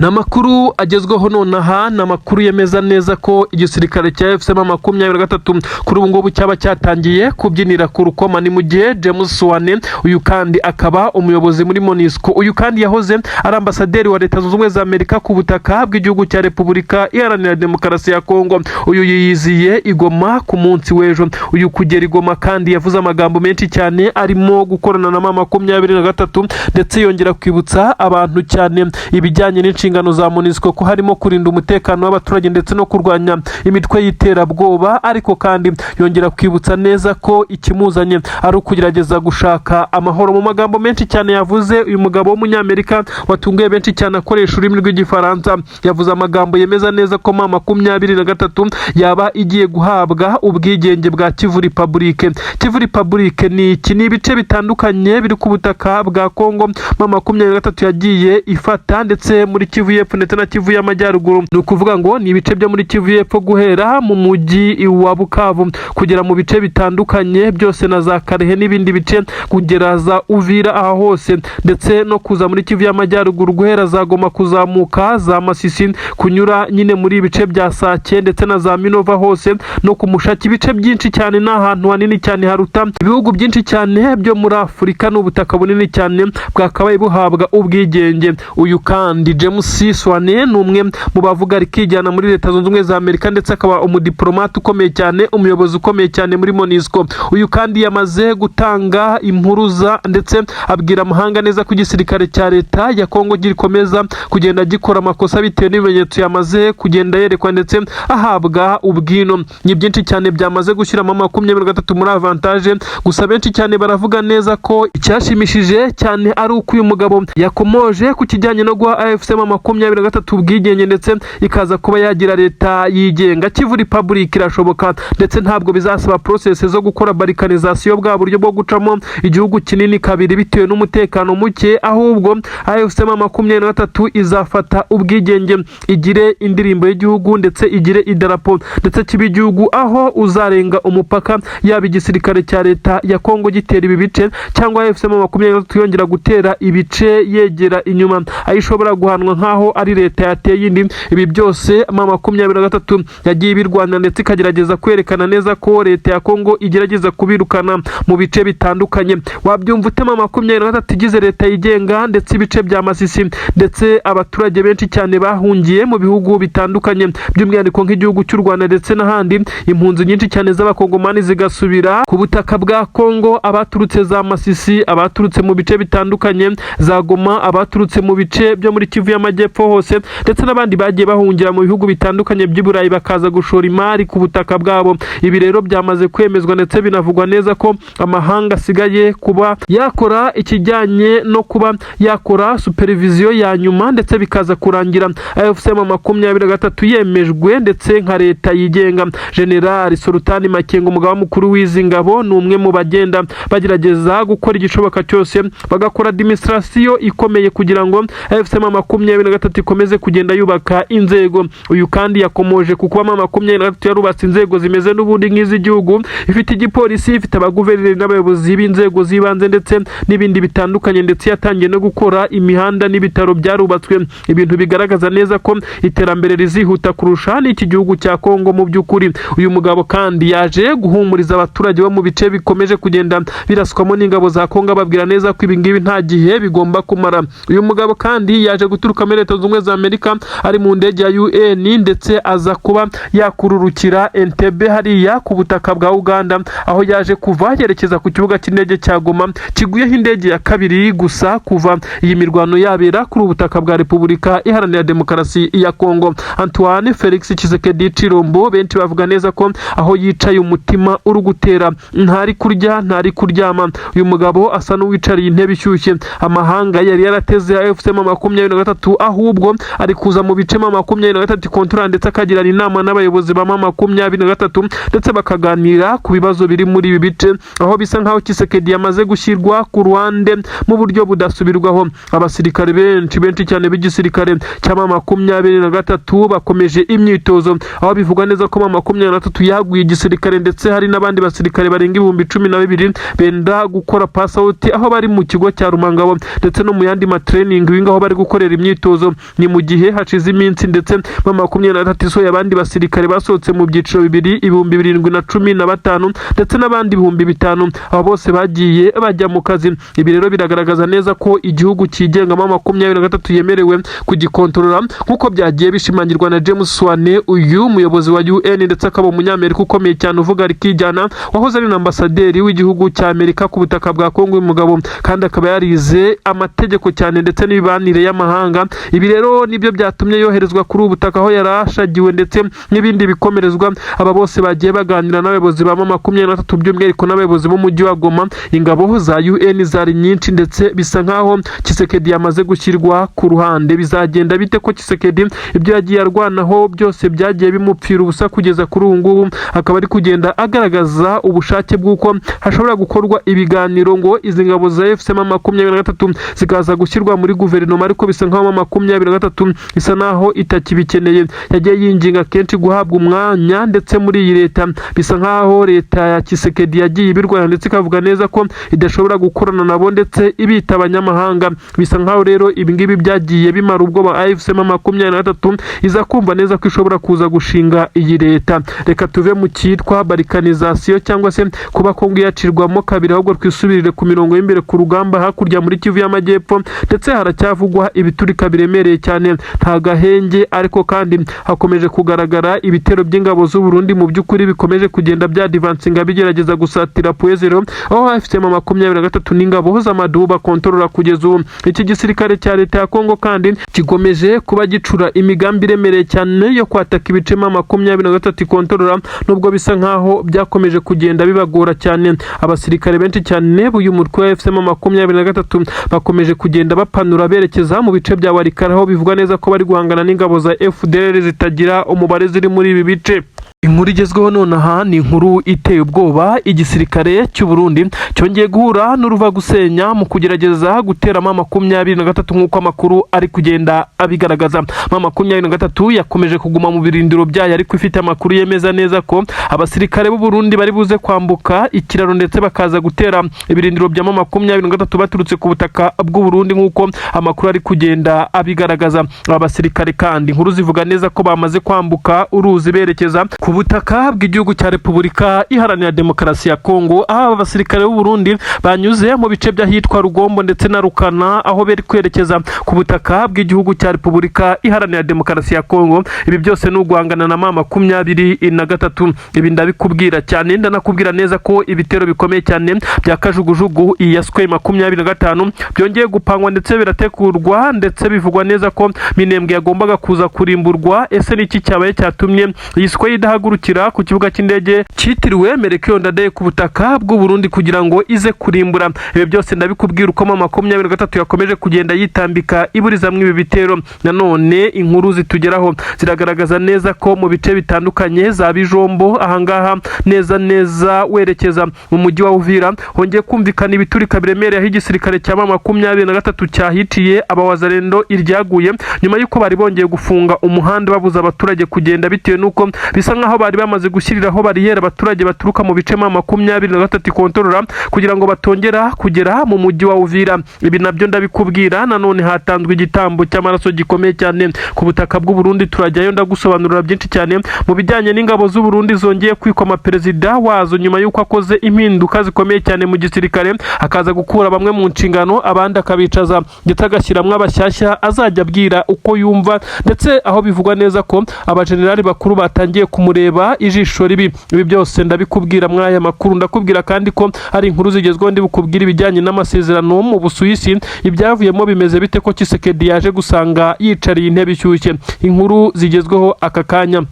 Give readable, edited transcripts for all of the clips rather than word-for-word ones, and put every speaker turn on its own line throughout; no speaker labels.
Ni amakuru agezweho nonaha, ni amakuru yemeza neza ko igisirikare cya AFC M23 kuri ubu ngubu cyaba cyatangiye kubyinira ku rukoma. Ni mu gihe James Swan, uyu kandi akaba umuyobozi muri MONUSCO, uyu kandi yahoze ari ambasaderi wa Leta Zunze Ubumwe za Amerika ku butaka bw'igihugu cya Repubulika Iharanira Demokarasi ya Kongo, uyu yiyiziye i Goma ku munsi w'ejo. Uyu kugera i Goma kandi yavuze amagambo menshi cyane arimo gukorana na M23, ndetse yongera kwibutsa abantu cyane ibijyanye n'inshingano za MONUSCO, ko harimo kurinda umutekano w'abaturage ndetse no kurwanya imitwe y'iterabwoba. Ariko kandi yongera kwibutsa neza ko ikimuzanye ari ukugerageza gushaka amahoro. Mu magambo menshi cyane yavuze, uyu mugabo w'Umunyamerika watunguye benshi cyane akoresha ururimi rw'Igifaransa, yavuze amagambo yemeza neza ko M23 yaba igiye guhabwa ubwigenge bwa Kivu Republic. Kivu Republic ni iki? Ni ibice bitandukanye biri ku butaka bwa Kongo M23 yagiye ifata, ndetse muri Kivu y'Epfo ndetse na Kivu y'Amajyaruguru. Ni ukuvuga ngo ni ibice byo muri Kivu y'Epfo guhera mu mujyi wa Bukavu kugera mu bice bitandukanye byose na za Kalehe n'ibindi bice kugera za Uvira aha hose, ndetse no kuza muri Kivu y'Amajyaruguru guhera za Goma kuzamuka za Masisi, kunyura nyine muri ibice bya Sake ndetse na za Minova hose no ku Mushaki. Ibice byinshi cyane, ni ahantu hanini cyane haruta ibihugu byinshi cyane byo muri Afurika. Ni ubutaka bunini cyane bwakabaye buhabwa ubwigenge. Uyu kandi James Swan ni umwe mu bavuga rikijyana muri Leta Zunze Ubumwe za Amerika, ndetse akaba umudiplomate ukomeye cyane, umuyobozi ukomeye cyane muri MONUSCO. Uyu kandi yamaze gutanga impuruza, ndetse abwira amahanga neza ko igisirikare cya leta ya Kongo gikomeza kugenda gikora amakosa bitewe n'ibimenyetso yamaze kugenda yerekwa ndetse ahabwa ubwino. Ni byinshi cyane byamaze gushyiramo 23 muri avantage. Gusa benshi cyane baravuga neza ko icyashimishije cyane ari uko uyu mugabo yakomoje ku kijyanye no guha AFC M23 ubwigenge, ndetse ikaza kuba yagira leta yigenga. Kivu Republic irashoboka, ndetse ntabwo bizasaba process zo gukora balkanisation, bwa buryo bwo gucamo igihugu kinini kabiri bitewe n'umutekano muke. Ahubwo AFC M23 izafata ubwigenge, igire indirimbo y'igihugu, ndetse igire idarapo, ndetse kibe igihugu aho uzarenga umupaka, yaba igisirikare cya leta ya Kongo gitera ibi bice cyangwa AFC M23 yongera gutera ibice yegera inyuma, aho ishobora guhanwa nk'aho ari leta yateye indi. Ibi byose M23 yagiye ibirwanya, ndetse ikagerageza kwerekana neza ko leta ya Kongo igerageza kubirukana mu bice bitandukanye. Wabyumva ute M23 igize leta yigenga, ndetse ibice bya Masisi, ndetse abaturage benshi cyane bahungiye mu bihugu bitandukanye, by'umwihariko nk'igihugu cy'u Rwanda ndetse n'ahandi, impunzi nyinshi cyane z'Abakongomani zigasubira ku butaka bwa Kongo, abaturutse za Masisi, abaturutse mu bice bitandukanye za Goma, abaturutse mu bice byo muri Kivu y'Amajyepfo hose, ndetse n'abandi bagiye bahungira mu bihugu bitandukanye by'i Burayi bakaza gushora imari ku butaka bwabo? Ibi rero byamaze kwemezwa, ndetse binavugwa neza ko amahanga asigaye kuba yakora ikijyanye no kuba yakora supervision ya nyuma, ndetse bikaza kurangira AFC M23 yemejwe ndetse nka leta yigenga. General Sultani Makenga, umugaba mukuru w'izi ngabo, ni umwe mu bagenda bagerageza gukora igishoboka cyose bagakora administration ikomeye kugira ngo AFC M23 ikomeze kugenda yubaka inzego. Uyu kandi yakomoje ku kuba M23 yarubatse inzego zimeze n'ubundi nk'iz'igihugu, ifite igipolisi, ifite abaguverineri n'abayobozi b'inzego z'ibanze, ndetse n'ibindi bitandukanye, ndetse yatangiye no gukora imihanda n'ibitaro byarubatswe, ibintu bigaragaza neza ko iterambere rizihuta kurusha n'iki gihugu cya Kongo. Mu by'ukuri uyu mugabo kandi yaje guhumuriza abaturage bo mu bice bikomeje kugenda biraswamo n'ingabo za Kongo, ababwira neza ko ibi ngibi nta gihe bigomba kumara. Uyu mugabo kandi yaje guturuka muri Leta Zunze Ubumwe za Amerika ari mu ndege ya UN, ndetse aza kuba yakururukira Entebbe hariya ku butaka bwa Uganda, aho yaje kuva yerekeza ku kibuga cy'indege cya Goma kiguyeho indege ya kabiri gusa kuva iyi mirwano yabera kuri ubu butaka bwa Repubulika Iharanira Demokarasi ya Kongo. Antoine Felix Tshisekedi Tshilombo, benshi bavuga neza ko aho yicaye umutima uri gutera, ntari kurya, ntari kuryama. Uyu mugabo asa n'uwicariye intebe ishyushye. Amahanga yari yarateze AFC M23, ahubwo ari kuza mu bice M23 kontora, ndetse akagirana inama n'abayobozi ba M23, ndetse bakaganira ku bibazo biri muri ibi bice, aho bisa nkaho Tshisekedi yamaze gushyirwa ku ruhande mu buryo budasubirwaho. Abasirikare benshi benshi cyane b'igisirikare cya M23 bakomeje imyitozo, aho bivugwa neza ko M23 yaguye igisirikare, ndetse hari n'abandi basirikare barenga 12,000 benda gukora pass out, aho bari mu kigo cya Rumangabo ndetse no mu yandi ma training wingaho bari gukorera imyitozo. myitozo. Ni mu gihe hashize iminsi ndetse M23 isohoye abandi basirikare basohotse mu byiciro bibiri, 7015 ndetse n'abandi 5000. Abo bose bagiye bajya mu kazi. Ibi rero biragaragaza neza ko igihugu cyigenga M23 yemerewe kugikontorora, nk'uko byagiye bishimangirwa na James Swan, uyu muyobozi wa UN ndetse akaba umunyamerika ukomeye cyane uvuga rikijyana, wahoze ari na ambasaderi w'igihugu cya Amerika ku butaka bwa Kongo. Uyu mugabo kandi akaba yarize amategeko cyane ndetse n'imibanire y'amahanga. Ibi rero nibyo byatumye yoherezwa kuri ubu butaka aho yari ashagiwe ndetse n'ibindi bikomerezwa. Aba bose bagiye baganira n'abayobozi ba M23, by'umwihariko n'abayobozi b'umujyi wa Goma. Ingabo za UN zari nyinshi ndetse bisa nkaho Tshisekedi yamaze gushyirwa ku ruhande. Bizagenda bite ko Tshisekedi ibyo yagiye arwanaho byose byagiye bimupfira ubusa? Kugeza kuri ubu ngubu akaba ari kugenda agaragaza ubushake bw'uko hashobora gukorwa ibiganiro ngo izi ngabo za AFC M23 zikaza gushyirwa muri guverinoma, ariko bisa nkaho M23 isa naho itakibikeneye. Yagiye yinginga kenshi guhabwa umwanya ndetse muri iyi leta. Bisa nkaho leta ya Tshisekedi yagiye ibirwanya ndetse ikavuga neza ko idashobora gukorana nabo ndetse ibita abanyamahanga. Bisa nkaho rero ibi ngibi byagiye bimara ubwoba AFC M23, iza kumva neza ko ishobora kuza gushinga iyi leta. Reka tuve mu cyitwa balkanisation cyangwa se kuba Kongo yacirwamo kabiri, ahubwo twisubirire ku mirongo y'imbere ku rugamba hakurya muri Kivu y'Amajyepfo. Ndetse haracyavugwa ibiturika biremereye cyane, nta gahenge, ariko kandi hakomeje kugaragara ibitero by'ingabo z'u Burundi mu by'ukuri bikomeje kugenda byadivansinga bigerageza gusatira Point Zéro, aho AFC M23 n'ingabo z'amadubu bakontorora kugeza ubu. Iki gisirikare cya leta ya Kongo kandi kigomeje kuba gicura imigambi iremereye cyane yo kwataka ibice M23 ikontorora, nubwo bisa nkaho byakomeje kugenda bibagora cyane. Abasirikare benshi cyane b'uyu mutwe wa AFC M23 bakomeje kugenda bapanura berekeza mu bice bya Walikale, aho bivugwa neza ko bari guhangana n'ingabo za FDLR zitagira umubare ziri muri ibi bice. Inkuru igezweho nonaha ni inkuru iteye ubwoba. Igisirikare cy'u Burundi cyongeye guhura n'uruva gusenya mu kugerageza gutera M23, nk'uko amakuru ari kugenda abigaragaza. M23 yakomeje kuguma mu birindiro byayo, ariko ifite amakuru yemeza neza ko abasirikare b'u Burundi bari buze kwambuka ikiraro ndetse bakaza gutera ibirindiro bya M23 baturutse ku butaka bw'u Burundi, nk'uko amakuru ari kugenda abigaragaza. Aba basirikare kandi inkuru zivuga neza ko bamaze kwambuka uruzi berekeza ku butaka bw'igihugu cya Repubulika Iharanira Demokarasi ya Kongo, aho aba basirikare b'u Burundi banyuze mu bice by'ahitwa Rugombo ndetse na Rukana, aho bari kwerekeza ku butaka bw'igihugu cya Repubulika Iharanira Demokarasi ya Kongo. Ibi byose ni uguhangana na M23. Ibi ndabikubwira cyane, ndanakubwira neza ko ibitero bikomeye cyane bya kajugujugu iyi ya Sukhoi 25 byongeye gupangwa ndetse birategurwa, ndetse bivugwa neza ko Minembwe yagombaga kuza kurimburwa. Ese ni iki cyabaye cyatumye iyi Sukhoi idahagurukira ku kibuga cy'indege cyitiriwe Melchior Ndadaye ku butaka bw'u Burundi kugira ngo ize kurimbura? Ibi byose ndabikubwira uko M23 yakomeje kugenda yitambika iburizamwo ibi bitero. Nanone inkuru zitugeraho ziragaragaza neza ko mu bice bitandukanye za Bijombo, ahangaha neza neza werekeza mu mujyi wa Uvira, hongeye kumvikana ibiturika biremereye, aho igisirikare cya M23 cyahiciye abawazalendo iryaguye, nyuma y'uko bari bongeye gufunga umuhanda babuza abaturage kugenda, bitewe n'uko bisa nk'aho bari bamaze gushyiriraho bariyeri abaturage baturuka mu bice M23 ikontorora kugira ngo batongera kugera mu mujyi wa Uvira. Ibi nabyo ndabikubwira. Nanone hatanzwe igitambo cy'amaraso gikomeye cyane ku butaka bw'u Burundi. Turajyayo ndagusobanurira byinshi cyane mu bijyanye n'ingabo z'u Burundi zongeye kwikoma perezida wazo nyuma y'uko akoze impinduka zikomeye cyane mu gisirikare, akaza gukura bamwe mu nshingano abandi akabicaza, ndetse agashyiramo abashyashya azajya abwira uko yumva, ndetse aho bivugwa neza ko abajenerali bakuru batangiye kumureba ijisho ribi. Ibi byose ndabikubwira mw'aya makuru. Ndakubwira kandi ko ari inkuru zigezweho. Ndi bukubwira ibijyanye n'amasezerano mu Busuwisi, ibyavuyemo bimeze bite, ko Tshisekedi yaje gusanga yicariye intebe ishyushye. Inkuru zigezweho aka kanya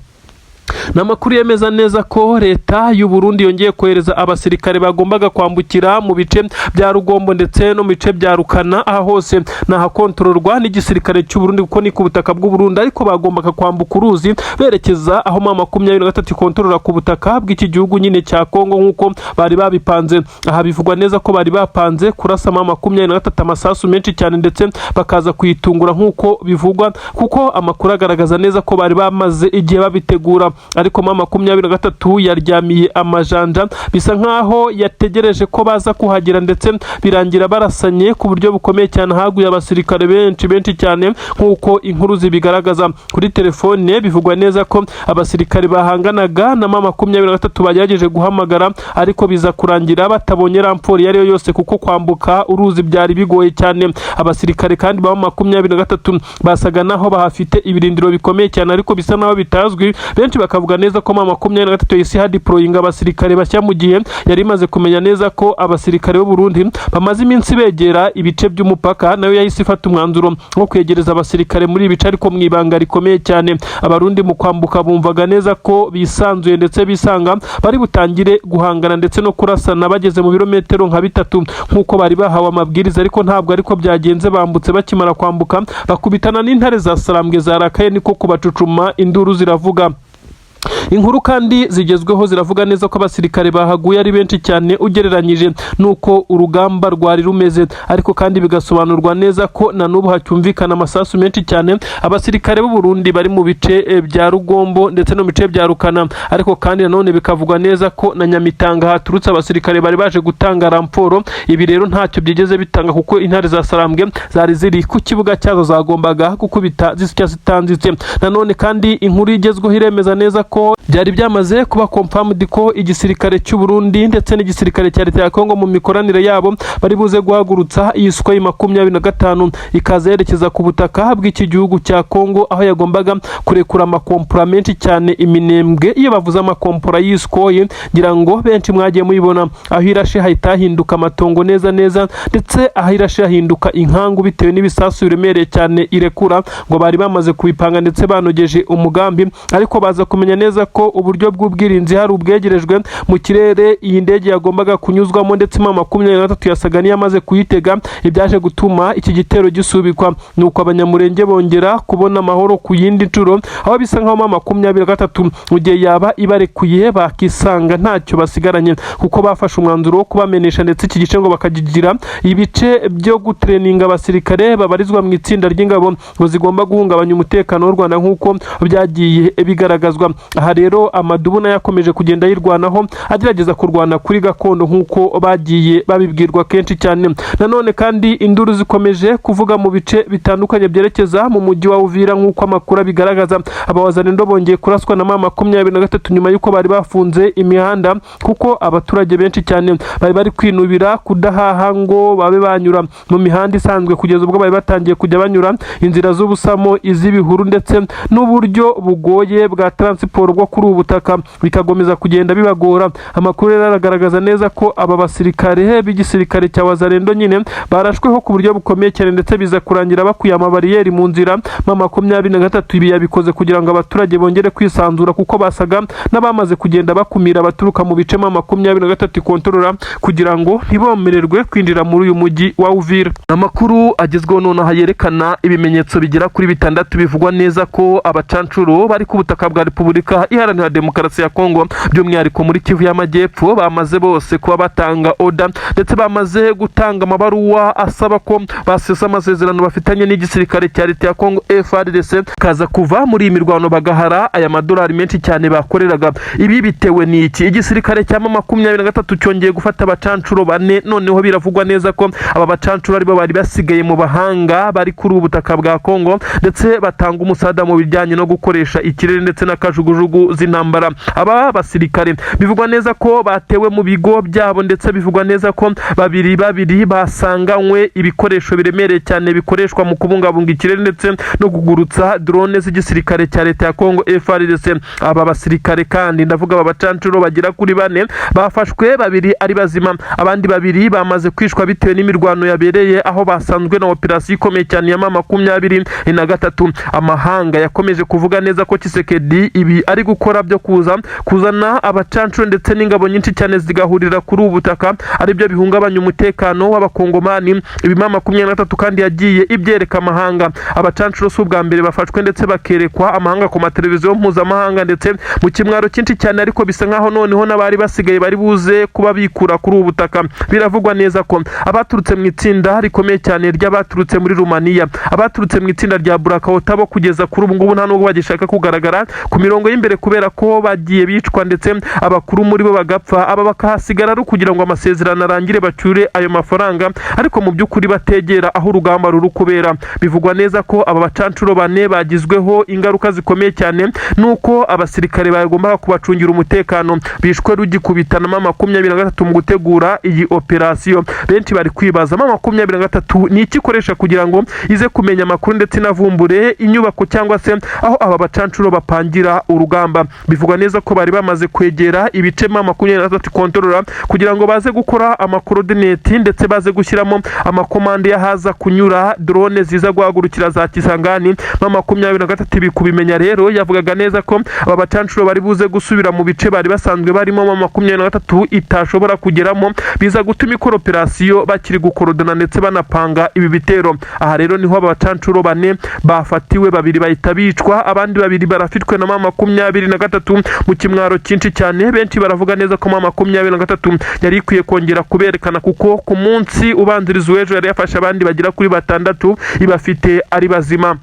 ni amakuru yemeza neza ko leta y'u Burundi yongeye kohereza abasirikare bagombaga kwambukira mu bice bya Rugombo ndetse no mu bice bya Rukana. Aha hose ni ahakontororwa n'igisirikare cy'u Burundi, kuko ni ku butaka bw'u Burundi, ariko bagombaga kwambuka uruzi berekeza aho M23 ikontorora ku butaka bw'iki gihugu nyine cya Kongo, nk'uko bari babipanze. Aha bivugwa neza ko bari bapanze kurasa M23 amasasu menshi cyane ndetse bakaza kuyitungura, nk'uko bivugwa, kuko amakuru agaragaza neza ko bari bamaze igihe babitegura. Ariko M23 yaryamiye amajanja, bisa nkaho yategereje ko baza kuhagera, ndetse birangira barasanye ku buryo bukomeye cyane. Haguye abasirikare benshi benshi cyane nk'uko inkuru zibigaragaza kuri telefone. Bivugwa neza ko abasirikare bahanganaga na M23 bagerageje guhamagara, ariko biza kurangira batabonye renfort iyo ari yo yose, kuko kwambuka uruzi byari bigoye cyane. Abasirikare kandi ba M23 basaga naho bahafite ibirindiro bikomeye cyane, ariko bisa naho bitazwi. Benshi bakavuga neza ko M23 yahise hadeployinga abasirikare bashya, mu gihe yari imaze kumenya neza ko abasirikare b'u Burundi bamaze iminsi begera ibice by'umupaka. Nayo yahise ifata umwanzuro wo kwegereza abasirikare muri ibi bice, ariko mu ibanga rikomeye cyane. Abarundi mu kwambuka bumvaga neza ko bisanzuye ndetse bisanga bari butangire guhangana ndetse no kurasana bageze mu birometero nka 3 nk'uko bari bahawe amabwiriza, ariko ntabwo ariko byagenze. Bambutse, bakimara kwambuka bakubitana n'intare za Sarambwe zarakaye, niko kubacucuma, induru ziravuga. Inkuru kandi zigezweho ziravuga neza ko abasirikare bahaguye ari benshi cyane ugereranyije n'uko urugamba rwari rumeze, ariko kandi bigasobanurwa neza ko na n'ubu hacyumvikana amasasu menshi cyane. Abasirikare b'u Burundi bari mu bice bya Rugombo ndetse no mu bice bya Rukana, ariko kandi nanone bikavugwa neza ko na Nyamitanga haturutse abasirikare bari baje gutanga renfort. Ibi rero ntacyo byigeze bitanga, kuko intare za Sarambwe zari ziri ku kibuga cyazo, zagombaga gukubita zisya zitanzitse. Nanone kandi inkuru igezweho iremeza neza ko byari byamaze kuba confirmed ko igisirikare cy'u Burundi ndetse n'igisirikare cya leta ya Kongo mu mikoranire yabo bari buze guhagurutsa iyi Sukhoi 25, ikaza yerekeza ku butaka bw'iki gihugu cya Kongo, aho yagombaga kurekura amakompora menshi cyane iminembwe. Iyo bavuze amakompora y'iyi Sukhoi, ngira ngo benshi mwagiye muyibona, aho irashe hahita hahinduka amatongo neza neza, ndetse aho irashe hahinduka inkangu bitewe n'ibisasu biremereye cyane irekura. Ngo bari bamaze kubipanga ndetse banogeje umugambi, ariko baza kumenya neza ko uburyo bw'ubwirinzi hari ubwegerejwe mu kirere iyi ndege yagombaga kunyuzwamo, ndetse M23 yasaga n'iyamaze kuyitega, ibyaje gutuma iki gitero gisubikwa. Nuko Abanyamurenge bongera kubona amahoro ku yindi nshuro, aho bisa nkaho M23 mu gihe yaba ibarekuye bakisanga ntacyo basigaranye, kuko bafashe umwanzuro wo kubamenesha, ndetse iki gice ngo bakakigira ibice byo gutraininga abasirikare babarizwa mu itsinda ry'ingabo ngo zigomba guhungabanya umutekano w'u Rwanda, nk'uko byagiye bigaragazwa. Aha rero amadubu nayo akomeje kugenda yirwanaho, agerageza kurwana kuri gakondo nk'uko bagiye babibwirwa kenshi cyane. Nanone kandi induru zikomeje kuvuga mu bice bitandukanye byerekeza mu mujyi wa Uvira, nk'uko amakuru abigaragaza. Abawazalendo bongeye kuraswa na M23 nyuma y'uko bari bafunze imihanda, kuko abaturage benshi cyane bari kwinubira kudahaha ngo babe banyura mu mihanda isanzwe, kugeza ubwo bari batangiye kujya banyura inzira z'ubusamo, iz'ibihuru ndetse n'uburyo bugoye bwa transport bwo kuri ubu butaka, bikakomeza kugenda bibagora. Amakuru rero aragaragaza neza ko aba basirikare b'igisirikare cya Wazalendo nyine barashweho ku buryo bukomeye cyane, ndetse biza kurangira bakuye amabariyeri mu nzira. M23 ibi yabikoze kugira ngo abaturage bongere kwisanzura, kuko basaga n'abamaze kugenda bakumira abaturuka mu bice M23 ikontorora, kugira ngo ntibomererwe kwinjira muri uyu mujyi wa Uvira. Amakuru agezweho nonaha yerekana ibimenyetso bigera kuri 6 bivugwa neza ko abacancuro bari ku butaka bwa Repubulika Iharanira Demokarasi ya Kongo, by'umwihariko muri Kivu y'Amajyepfo, bamaze bose kuba batanga order, ndetse bamaze gutanga amabaruwa asaba ko basesa amasezerano bafitanye n'igisirikare cya leta ya Kongo FARDC, kaza kuva muri iyi mirwano bagahara aya madolari menshi cyane bakoreraga. Ibi bitewe n'iki? Igisirikare cya M23 cyongeye gufata abacancuro bane. Noneho biravugwa neza ko aba bacancuro aribo bari basigaye mu bahanga bari kuri ubu butaka bwa Kongo, ndetse batanga umusada mu bijyanye no gukoresha ikirere ndetse na kajugujugu z'intambara. Aba basirikare bivugwa neza ko batewe mu bigo byabo, ndetse bivugwa neza ko babiri babiri basanganywe ibikoresho biremereye cyane bikoreshwa mu kubungabunga ikirere ndetse no kugurutsa drone z'igisirikare cya leta ya Kongo FARDC. Aba basirikare kandi, ndavuga aba bacancuro bagera kuri bane, bafashwe babiri ari bazima, abandi babiri bamaze kwishwa bitewe n'imirwano yabereye aho basanzwe na operasiyo ikomeye cyane ya M23. Amahanga yakomeje kuvuga neza ko Tshisekedi ibi ari gukora byo kuza kuzana abacancuro ndetse n'ingabo nyinshi cyane zigahurira kuri ubu butaka aribyo bihungabanya umutekano w'Abakongomani. Ibi M23 kandi yagiye ibyereka amahanga. Abacancuro si ubwa mbere bafashwe ndetse bakerekwa amahanga ku mateleviziyo mpuzamahanga, ndetse mu kimwaro cyinshi cyane, ariko bisa nkaho noneho n'abari basigaye bari buze kuba bikura kuri ubu butaka. Biravugwa neza ko abaturutse mu itsinda rikomeye cyane ry'abaturutse muri Rumaniya, abaturutse mu itsinda rya Blackwater, bo kugeza kuri ubu ngubu nta nubwo bagishaka kugaragara ku mirongo. y'imbere kubera ko bagiye bicwa ndetse abakuru muri bo bagapfa, aba bakahasigara ari ukugira ngo amasezerano arangire bacyure ayo mafaranga, ariko mu by'ukuri bategera aho urugamba ruri kubera. Bivugwa neza ko aba bacancuro bane bagizweho ingaruka zikomeye cyane nuko abasirikare bagombaga kubacungira umutekano bishwe rugikubitana M23 mu gutegura iyi operasiyo. Benshi bari kwibaza, M23 ni iki ikoresha kugira ngo ize kumenya amakuru ndetse inavumbure inyubako cyangwa se aho aba bacancuro bapangira urugamba? Bivugwa neza ko bari bamaze kwegera ibice M23 kontorora kugira ngo baze gukora amakorodineti ndetse baze gushyiramo amakomande y'ahaza kunyura drone ziza guhagurukira za Kisangani. M23 ibi kubimenya rero yavugaga neza ko aba bacancuro bari buze gusubira mu bice bari basanzwe barimo M23 itashobora kugeramo, biza gutuma ikora operasiyo bakiri gukorodona ndetse banapanga ibi bitero. Aha rero niho aba bacancuro bane bafatiwe, babiri bahita bicwa, abandi babiri barafitwe na M23 mu kimwaro cyinshi cyane. Benshi baravuga neza ko M23 yari ikwiye kongera kuberekana, kuko ku munsi ubanziriza uw'ejo yari yafashe abandi bagera kuri batandatu ibafite ari bazima.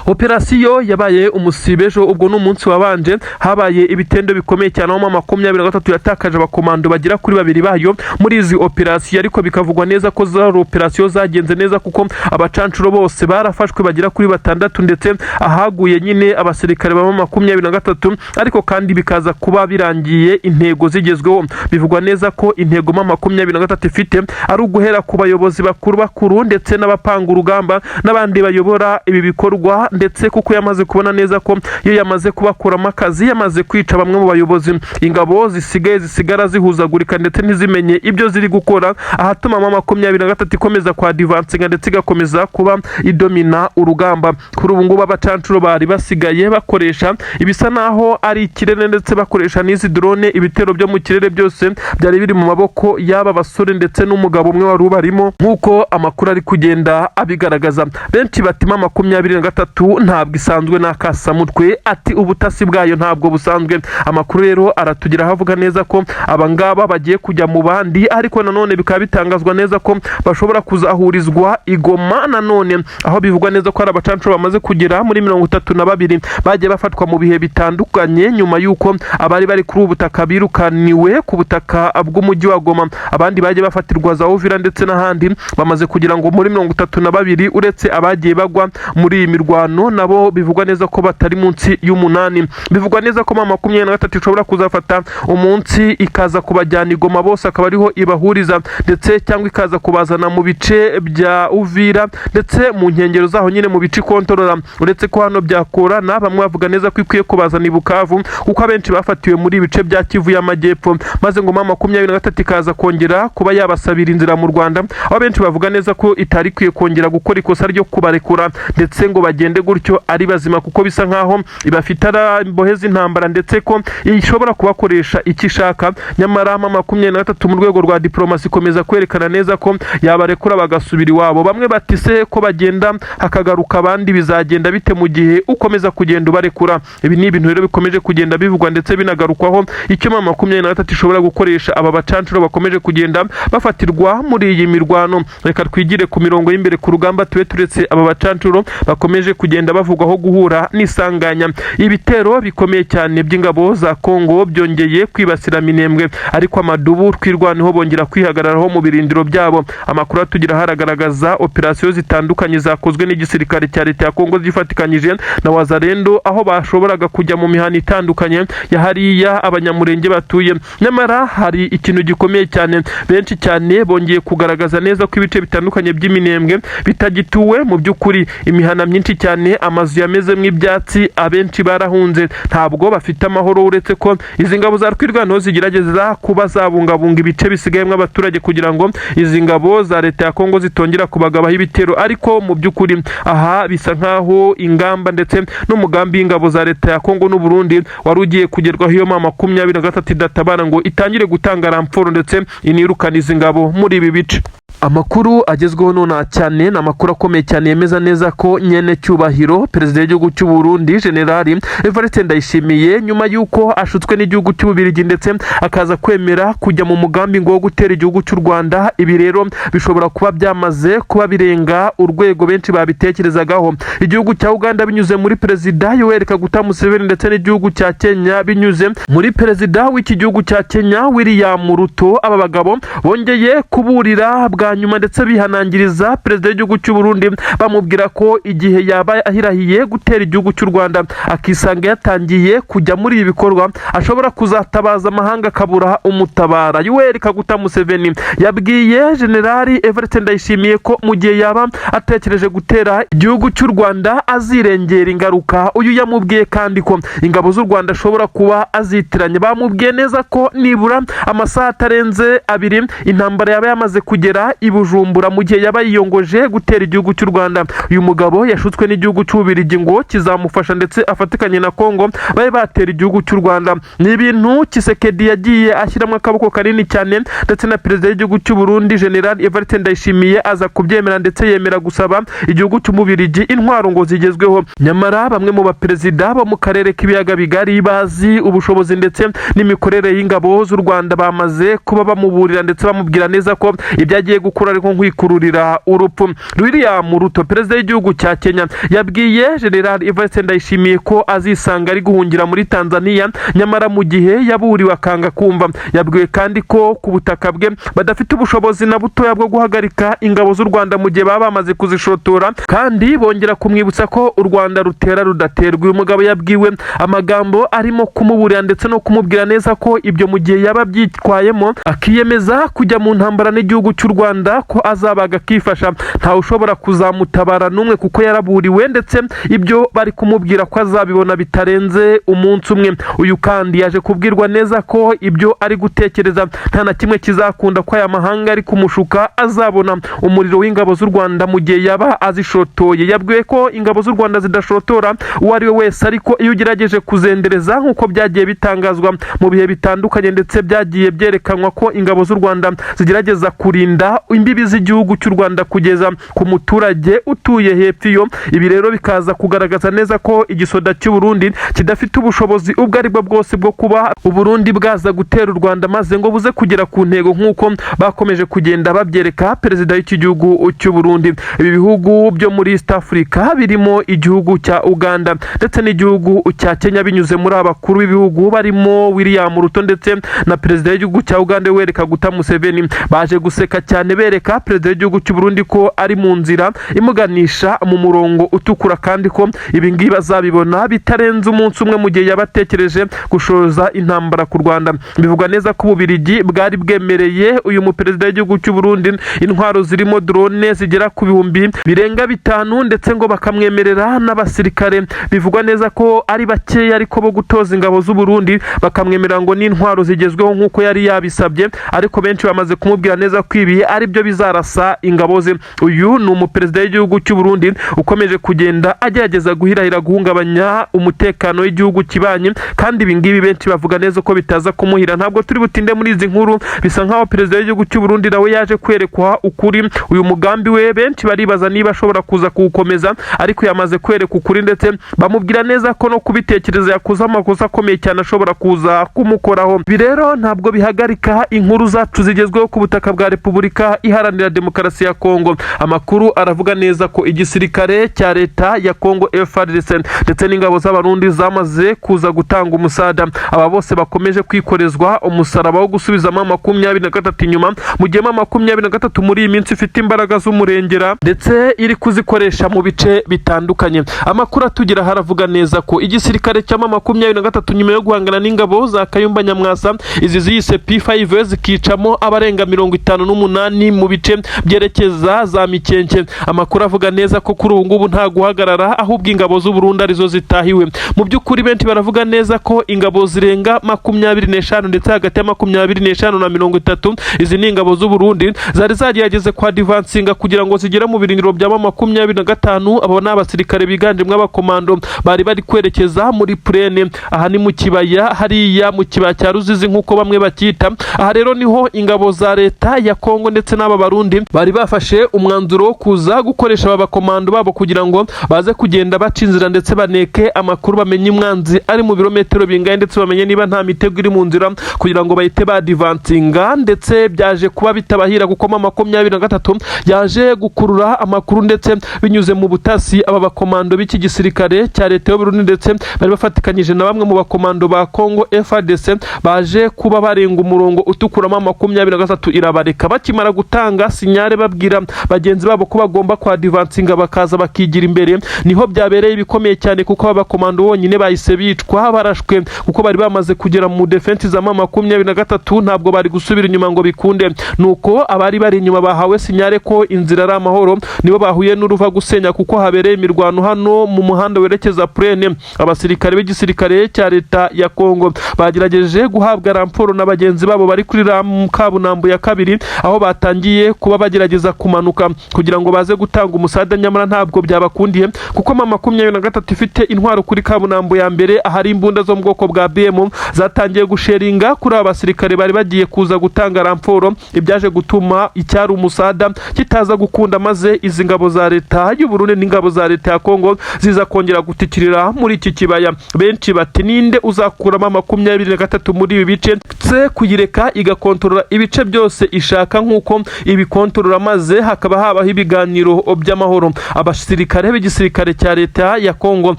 Operasiyo yabaye umusibe ejo, ubwo ni umunsi wabanje, habaye ibitendo bikomeye cyane aho M23 yatakaje abakomando bagera kuri babiri bayo muri izi operasiyo, ariko bikavugwa neza ko zari operasiyo zagenze neza kuko abacancuro bose barafashwe bagera kuri batandatu, ndetse ahaguye nyine abasirikare ba M23, ariko kandi bikaza kuba birangiye intego zigezweho. Bivugwa neza ko intego M23 ifite ari uguhera ku bayobozi bakuru bakuru ndetse n'abapanga urugamba n'abandi bayobora ibi bikorwa, ndetse kuko yamaze kubona neza ko iyo yamaze kubakuramo akazi, yamaze kwica bamwe mu bayobozi, ingabo zisigaye zisigara zihuzagurika ndetse ntizimenye ibyo ziri gukora, ahatuma M23 ikomeza kwa advancinga ndetse igakomeza kuba idomina urugamba. Kuri ubu ngubu abacancuro bari basigaye bakoresha ibisa naho ari ikirere ndetse bakoresha n'izi drone. Ibitero byo mu kirere byose byari biri mu maboko y'aba basore ndetse n'umugabo umwe wari ubarimo, nk'uko amakuru ari kugenda abigaragaza. Benshi bati M23 ntabwo isanzwe n'akasamutwe, ati ubutasi bwayo ntabwo busanzwe. Amakuru rero aratugeraho avuga neza ko abangaba bagiye kujya mu bandi, ariko nanone bikaba bitangazwa neza ko bashobora kuzahurizwa i Goma nanone, aho bivugwa neza ko hari abacancuro bamaze kugera muri 32 bagiye bafatwa mu bihe bitandukanye nyuma y'uko abari bari kuri ubu butaka birukaniwe ku butaka bw'umujyi wa Goma, abandi bagiye bafatirwa za Uvira ndetse n'ahandi. Bamaze kugira ngo muri 32, uretse abagiye bagwa muri iyi mirwano, nabo bivugwa neza ko batari munsi y'umunani. Bivugwa neza ko M23 ishobora kuzafata umunsi ikaza kubajyana i Goma bose akaba ariho ibahuriza, ndetse cyangwa ikaza kubazana mu bice bya Uvira ndetse mu nkengero zaho nyine mu bice ikontorora. Uretse ko hano byakorana, bamwe bavuga neza ko ikwiye kubazana i Bukavu, kuko abenshi bafatiwe muri ibice bya Kivu y'Amajyepfo, maze ngo M23 ikaza kongera kuba yabasabira inzira mu Rwanda, aho benshi bavuga neza ko itari ikwiye kongera gukora ikosa ryo kubarekura ndetse ngo bagende gutyo ari bazima, kuko bisa nkaho ibafite ari imbohe z'intambara ndetse ko ishobora kubakoresha icyo ishaka. Nyamara M23 mu rwego rwa diplomasi ikomeza kwerekana neza ko yabarekura bagasubira iwabo. Bamwe bati se ko bagenda hakagaruka abandi, bizagenda bite mu gihe ukomeza kugenda ubarekura? Ibi ni ibintu rero bikomeje kugenda bivugwa ndetse binagarukwaho, icyo M23 ishobora gukoresha aba bacancuro bakomeje kugenda bafatirwa muri iyi mirwano. Reka twigire ku mirongo y'imbere ku rugamba, tube turetse aba bacancuro bakomeje kugenda bavugwaho guhura n'isanganya. Ibitero bikomeye cyane by'ingabo za Kongo byongeye kwibasira Minembwe, ariko amadubu Twirwaneho bongera kwihagararaho mu birindiro byabo. Amakuru atugira haragaragaza operasiyo zitandukanye zakozwe n'igisirikare cya leta ya Kongo zifatikanyije na Wazalendo, aho bashoboraga kujya mu mihanda itandukanye ya hariya Abanyamurenge batuye. Nyamara hari ikintu gikomeye cyane, benshi cyane bongeye kugaragaza neza ko ibice bitandukanye by'Iminembwe bitagituwe mu by'ukuri. Imihana myinshi cyane, amazu yamezemo ibyatsi, abenshi barahunze, ntabwo bafite amahoro, uretse ko izi ngabo za Twirwaneho zigerageza kuba zabungabunga ibice bisigayemo abaturage kugira ngo izi ngabo za leta ya Kongo zitongera kubagabaho ibitero. Ariko mu by'ukuri aha bisa nkaho ingamba ndetse n'umugambi w'ingabo za leta ya Kongo n'u Burundi wari ugiye kugerwaho iyo M23 idatabara ngo itangire gutanga renfort ndetse inirukana izi ngabo muri ibi bice. Amakuru agezweho nonaha cyane ni amakuru akomeye cyane yemeza neza ko nyene cyubahiro perezida w'igihugu cy'u Burundi General Evariste Ndayishimiye, nyuma y'uko ashutswe n'igihugu cy'Ububirigi ndetse akaza kwemera kujya mu mugambi ngo wo gutera igihugu cy'u Rwanda, ibi rero bishobora kuba byamaze kuba birenga urwego benshi babitekerezagaho. Igihugu cya Uganda binyuze muri perezida Yoweri Kaguta Museveni ndetse n'igihugu cya Kenya binyuze muri perezida w'iki gihugu cya Kenya William Ruto, aba bagabo bongeye kuburira bwa nyuma ndetse bihanangiriza perezida w'igihugu cy'u Burundi, bamubwira ko igihe yaba ahirahiye gutera igihugu cy'u Rwanda akisanga yatangiye kujya muri ibi bikorwa ashobora kuzatabaza amahanga akabura umutabara. Yoweri Kaguta Museveni yabwiye Generali Evariste Ndayishimiye ko mu gihe yaba atekereje gutera igihugu cy'u Rwanda azirengera ingaruka. Uyu yamubwiye kandi ko ingabo z'u Rwanda ashobora kuba azitiranye. Bamubwiye neza ko nibura amasaha atarenze 2 intambara yaba yamaze kugera i Bujumbura mu gihe yaba yiyongoje gutera igihugu cy'u Rwanda. Uyu mugabo yashutswe n'igihugu cy'Ububirigi ngo kizamufasha ndetse afatikanye na Kongo babe batera igihugu cy'u Rwanda. Ni ibintu Tshisekedi yagiye ashyiramo akaboko kanini cyane, ndetse na perezida w'igihugu cy'u Burundi General Evariste Ndayishimiye aza kubyemera ndetse yemera gusaba igihugu cy'Ububirigi intwaro ngo zigezweho. Nyamara bamwe mu baperezida bo mu karere k'ibiyaga bigari bazi ubushobozi ndetse n'imikorere y'ingabo z'u Rwanda bamaze kuba bamuburira ndetse bamubwira neza ko ibyo agiye gukora ariko nkwikururira urupfu. William Ruto, perezida w'igihugu cya Kenya, yabwiye General Evariste Ndayishimiye ko azisanga ari guhungira muri Tanzania, nyamara mu gihe yaburiwe akanga kumva. Yabwiwe kandi ko ku butaka bwe badafite ubushobozi na butoya bwo guhagarika ingabo z'u Rwanda mu gihe baba bamaze kuzishotora, kandi bongera kumwibutsa ko u Rwanda rutera rudaterwa. Uyu mugabo yabwiwe amagambo arimo kumuburira ndetse no kumubwira neza ko ibyo mu gihe yaba abyitwayemo akiyemeza kujya mu ntambara n'igihugu cy'u Rwanda ko azabaga akifasha, ntawe ushobora kuzamutabara n'umwe, kuko yaraburiwe ndetse ibyo bari kumubwira ko azabibona bitarenze umunsi umwe. Uyu kandi yaje kubwirwa neza ko ibyo ari gutekereza nta na kimwe kizakunda, ko aya mahanga ari kumushuka, azabona umuriro w'ingabo z'u Rwanda mu gihe yaba azishotoye. Yabwiwe ko ingabo z'u Rwanda zidashotora uwo ari we wese, ariko iyo ugerageje kuzendereza, nk'uko byagiye bitangazwa mu bihe bitandukanye ndetse byagiye byerekanwa ko ingabo z'u Rwanda zigerageza kurinda imbibi z'igihugu cy'u Rwanda kugeza ku muturage utuye hepfo iyo. Ibi rero bikaza kugaragaza neza ko igisoda cy'u Burundi kidafite ubushobozi ubwo ari bwo bwose bwo kuba Uburundi bwaza gutera u Rwanda maze ngo buze kugera ku ntego nk'uko bakomeje kugenda babyereka perezida w'iki gihugu cy'u Burundi. Ibi bihugu byo muri East Africa birimo igihugu cya Uganda ndetse n'igihugu cya Kenya binyuze muri abakuru b'ibihugu barimo William Ruto ndetse na perezida w'igihugu cya Uganda Yoweri Kaguta Museveni, baje guseka cyane bereka perezida w'igihugu cy'u Burundi ko ari mu nzira imuganisha mu murongo utukura, kandi ko ibi ngibi bazabibona bitarenze umunsi umwe mu gihe yabatekereje gushoza intambara ku Rwanda. Bivugwa neza ko Ububirigi bwari bwemereye uyu muperezida w'igihugu cy'u Burundi intwaro zirimo drone zigera ku 5,000 ndetse ngo bakamwemerera n'abasirikare, bivugwa neza ko ari bakeya ariko bo gutoza ingabo z'u Burundi, bakamwemerera ngo n'intwaro zigezweho nk'uko yari yabisabye, ariko benshi bamaze kumubwira neza ko ibi ari byo bizarasa ingabo ze. Uyu ni umuperezida w'igihugu cy'u Burundi ukomeje kugenda agerageza guhirahira guhungabanya umutekano w'igihugu kibanye, kandi ibi ngibi benshi bavuga neza ko bitaza kumuhira. Ntabwo turi butinde muri izi nkuru. Bisa nkaho perezida w'igihugu cy'u Burundi nawe yaje kwerekwa ukuri. Uyu mugambi we benshi baribaza niba ashobora kuza kuwukomeza, ariko yamaze kwereka ukuri ndetse bamubwira neza ko no kubitekereza yakoze amakosa akomeye cyane ashobora kuza kumukoraho. Ibi rero ntabwo bihagarika inkuru zacu zigezweho ku butaka bwa Repubulika Iharanira Demokarasi ya Kongo. Amakuru aravuga neza ko igisirikare cya leta ya Kongo FARDC ndetse n'ingabo z'Abarundi zamaze kuza gutanga umusada, aba bose bakomeje kwikorezwa umusaraba wo gusubizamo 23 inyuma, mu gihe 23 muri iyi minsi ifite imbaraga z'umurengera ndetse iri kuzikoresha mu bice bitandukanye. Amakuru atugira haravuga neza ko igisirikare cya 23 nyuma yo guhangana n'ingabo za Kayumba Nyamwasa, izi ziyise P5, zikicamo abarenga 58 mu bice byerekeza za Mikenke, amakuru avuga neza ko kuri ubu ngubu nta guhagarara, ahubwo ingabo z'u Burundi arizo zitahiwe. Mu by'ukuri benshi baravuga neza ko ingabo zirenga 25 ndetse hagati ya 25 na 30, izi ni ingabo z'u Burundi zari zagerageze kwa advancinga kugira ngo zigere mu birindiro bya 25. Abo ni abasirikare biganjemo abakomando bari bari kwerekeza muri plaine. Aha ni mu kibaya, hariya mu kibaya cya Ruzizi nk'uko bamwe bacyita. Aha rero niho ingabo za leta ya Kongo ndetse ndetse n'aba Barundi bari bafashe umwanzuro wo kuza gukoresha aba bakomando babo kugira ngo baze kugenda baca inzira ndetse baneke amakuru, bamenye umwanzi ari mu birometero bingahe, ndetse bamenye niba nta mitego iri mu nzira kugira ngo bahite badivansinga. Ndetse byaje kuba bitabahira, kuko M23 yaje gukurura amakuru, ndetse binyuze mu butasi aba bakomando b'iki gisirikare cya leta y'u Burundi ndetse bari bafatikanyije na bamwe mu bakomando ba Congo FARDC baje kuba barenga umurongo utukuramo, 23 irabareka. Bakimara gutanga signal babwira bagenzi babo ko bagomba kwadivansinga bakaza bakigira imbere, niho byabereye ibikomeye cyane, kuko aba bakomando bonyine bahise bicwa barashwe, kuko bari bamaze kugera mu défense za M23, ntabwo bari gusubira inyuma ngo bikunde. Nuko abari bari inyuma bahawe signal ko inzira ari amahoro nibo bahuye n'uruva gusenya, kuko habereye imirwano hano mu muhanda werekeza Plaine. Abasirikare b'igisirikare cya leta ya Kongo bagerageje guhabwa renfort na bagenzi babo bari kuri kaburimbo ya kabiri, aho batangiye kuba bagerageza kumanuka kugira ngo baze gutanga umusada, nyamara ntabwo byabakundiye, kuko M23 ifite intwaro kuri kaburimbo ya mbere, ahari imbunda zo mu bwoko bwa BM zatangiye gusheringa kuri aba basirikare bari bagiye kuza gutanga renfort, ibyaje gutuma icyari umusada kitaza gukunda, maze izi ngabo za leta y'u Burundi n'ingabo za leta ya Kongo ziza kongera gutikirira muri iki kibaya. Benshi bati: "Ninde uzakuramo 23 muri ibi bice?" Se kuyireka igakontorora ibice byose ishaka nk'uko ibikontorora, maze hakaba habaho ibiganiro by'amahoro. Abasirikare b'igisirikare cya leta ya Kongo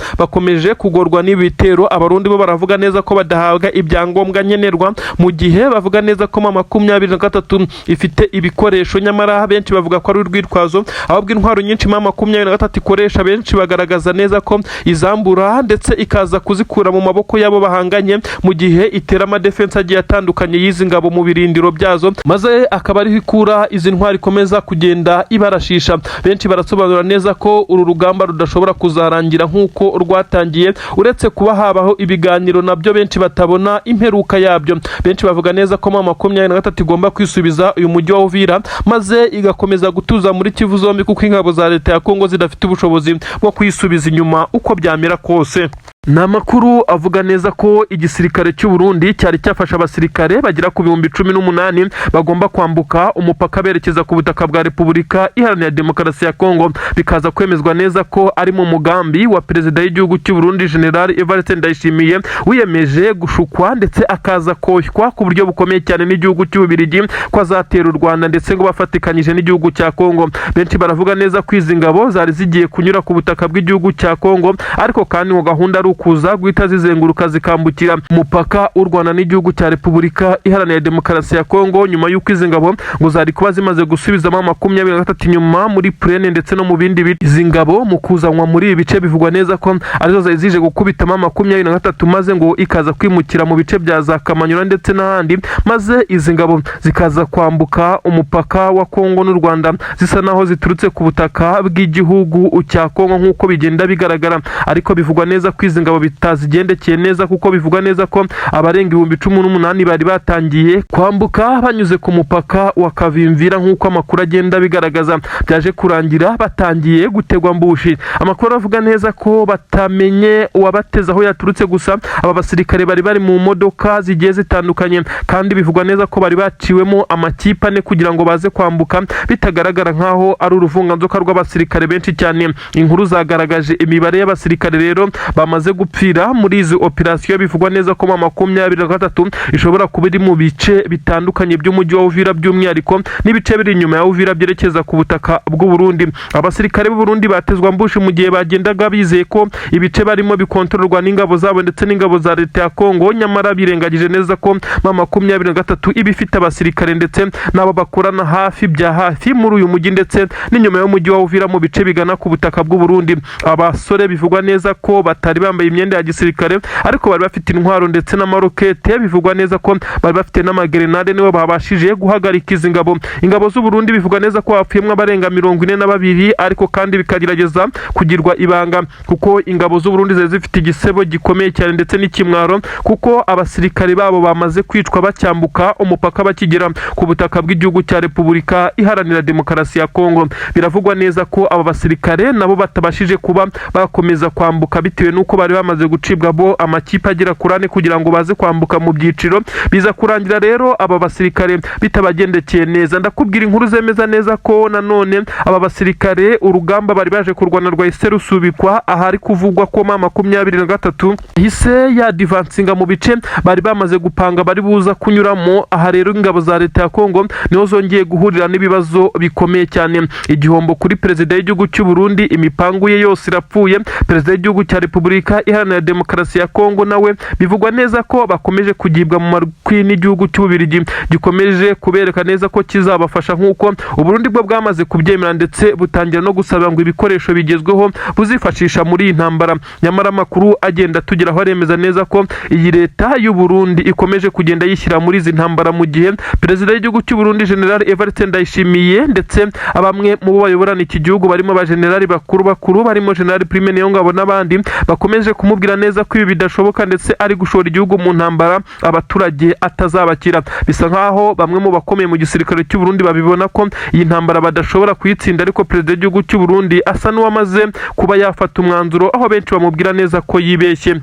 bakomeje kugorwa n'ibi bitero. Abarundi bo baravuga neza ko badahabwa ibyangombwa nkenerwa, mu gihe bavuga neza ko M23 ifite ibikoresho, nyamara benshi bavuga ko ari urwitwazo, ahubwo intwaro nyinshi M23 ikoresha, benshi bagaragaza neza ko izambura ndetse ikaza kuzikura mu maboko y'abo bahanganye, mu gihe itera amadéfense agiye atandukanye y'izi ngabo mu birindiro byazo, maze akaba ariho ikura izi ntwaro ikomeza kugenda ibarashisha. Benshi barasobanura neza ko uru rugamba rudashobora kuzarangira nk'uko rwatangiye, uretse kuba habaho ibiganiro nabyo benshi batabona imperuka yabyo. Benshi bavuga neza ko M23 igomba kwisubiza uyu mujyi wa Uvira, maze igakomeza gutuza muri Kivu zombi, kuko ingabo za leta ya Kongo zidafite ubushobozi bwo kuyisubiza inyuma uko byamera kose. Ni amakuru avuga neza ko igisirikare cy'u Burundi cyari cyafashe abasirikare bagera ku 18,000 bagomba kwambuka umupaka berekeza ku butaka bwa Repubulika Iharanira Demokarasi ya Kongo, bikaza kwemezwa neza ko ari mu mugambi wa perezida w'igihugu cy'u Burundi, General Evariste Ndayishimiye, wiyemeje gushukwa ndetse akaza koshywa ku buryo bukomeye cyane n'igihugu cy'Ububiligi ko azatera u Rwanda, ndetse ngo bafatikanyije n'igihugu cya Kongo. Benshi baravuga neza ko izi ngabo zari zigiye kunyura ku butaka bw'igihugu cya Kongo, ariko kandi ngo gahunda ari ukuza guhita zizenguruka zikambukira umupaka w'u Rwanda n'igihugu cya Repubulika Iharanira Demokarasi ya Kongo, nyuma y'uko izi ngabo ngo zari kuba zimaze gusubizamo 23 inyuma muri Plaine ndetse no mu bindi bice. Izi ngabo mu kuzanwa muri ibi bice bivugwa neza ko arizo zari zije gukubitamo 23, maze ngo ikaza kwimukira mu bice bya za Kamanyura ndetse n'ahandi, maze izi ngabo zikaza kwambuka umupaka wa Kongo n'u Rwanda zisa naho ziturutse ku butaka bw'igihugu cya Kongo nk'uko bigenda bigaragara. Ariko bivugwa neza ko izi ngabo bitazigendekeye neza, kuko bivugwa neza ko abarenga 18,000 bari batangiye kwambuka banyuze ku mupaka wa Kavimvira, nk'uko amakuru agenda bigaragaza, byaje kurangira batangiye gutegwa ambush. Amakuru avuga neza ko batamenye uwabateze aho yaturutse, gusa aba basirikare bari bari mu modoka zigiye zitandukanye, kandi bivugwa neza ko bari baciwemo amakipe ane kugira ngo baze kwambuka bitagaragara nk'aho ari uruvunganzoka rw'abasirikare benshi cyane. Inkuru zagaragaje imibare y'abasirikare rero bamaze gupfira muri izi operasiyo. Bivugwa neza ko M23 ishobora kuba iri mu bice bitandukanye by'umujyi wa Uvira, by'umwihariko n'ibice biri inyuma ya Uvira byerekeza ku butaka bw'u Burundi. Abasirikare b'u Burundi batezwa ambush mu gihe bagendaga bizeye ko ibice barimo bikontororwa n'ingabo zabo ndetse n'ingabo za leta ya Kongo, nyamara birengagije neza ko M23 iba ifite abasirikare ndetse n'abo bakorana hafi bya hafi muri uyu mujyi ndetse n'inyuma y'umujyi wa Uvira mu bice bigana ku butaka bw'u Burundi. Abasore bivugwa neza ko batari bambaye imyenda ya gisirikare, ariko bari bafite intwaro ndetse n'amarokete, bivugwa neza ko bari bafite n'amagerenade, nibo babashije guhagarika izi ngabo. Ingabo z'u Burundi bivugwa neza ko hapfuyemo abarenga 42, ariko kandi bikagerageza kugirwa ibanga, kuko ingabo z'u Burundi zari zifite igisebo gikomeye cyane ndetse n'ikimwaro, kuko abasirikare babo bamaze kwicwa bacyambuka umupaka bakigera ku butaka bw'igihugu cya Repubulika Iharanira Demokarasi ya Kongo. Biravugwa neza ko aba basirikare nabo batabashije kuba bakomeza kwambuka bitewe n'uko bari bari bamaze gucibwamo amakipe agera kuri ane kugira ngo baze kwambuka mu byiciro. Biza kurangira rero aba basirikare bitabagendekeye neza. Ndakubwira inkuru zemeza neza ko nanone aba basirikare urugamba bari baje kurwana rwahise rusubikwa, ahari kuvugwa ko M23 yahise yadivansinga mu bice bari bamaze gupanga bari buza kunyuramo. Aha rero ingabo za leta ya Kongo niho zongeye guhurira n'ibibazo bikomeye cyane. Igihombo kuri perezida w'igihugu cy'u Burundi, imipangu ye yose irapfuye. Perezida w'igihugu cya Repubulika Iharanira Demokarasi ya Kongo nawe bivugwa neza ko bakomeje kugibwa mu matwi n'igihugu cy'Ububirigi, gikomeje kubereka neza ko kizabafasha nk'uko Uburundi bwo bwamaze kubyemera, ndetse butangira no gusaba ngo ibikoresho bigezweho buzifashisha muri iyi ntambara. Nyamara amakuru agenda atugeraho aremeza neza ko iyi leta y'u Burundi ikomeje kugenda yishyira muri izi ntambara, mu gihe perezida w'igihugu cy'u Burundi General Evariste Ndayishimiye ndetse bamwe mu bo bayoborana iki gihugu barimo ba generali bakuru bakuru, barimo General Prime Niyongabo n'abandi, bakomeje kumubwira neza ko ibi bidashoboka, ndetse ari gushora igihugu mu ntambara abaturage atazabakira. Bisa nkaho bamwe mu bakomeye mu gisirikare cy'u Burundi babibona ko iyi ntambara badashobora kuyitsinda, ariko perezida w'igihugu cy'u Burundi asa n'uwamaze kuba yafata umwanzuro, aho benshi bamubwira neza ko yibeshye.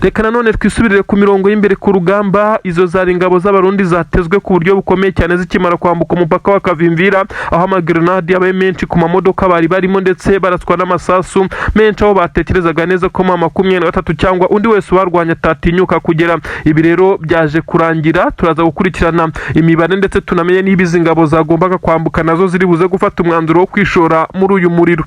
Reka nanone twisubirire ku mirongo y'imbere ku rugamba. Izo zari ingabo z'Abarundi zatezwe ku buryo bukomeye cyane zikimara kwambuka umupaka wa Kavimvira, aho amagrenade yabaye menshi ku mamodoka bari barimo, ndetse baraswa n'amasasu menshi aho batekerezaga neza ko M23 cyangwa undi wese ubarwanya atatinyuka kugera. Ibi rero byaje kurangira, turaza gukurikirana imibare ndetse tunamenye niba izi ngabo zagombaga kwambuka nazo ziri buze gufata umwanzuro wo kwishora muri uyu muriro.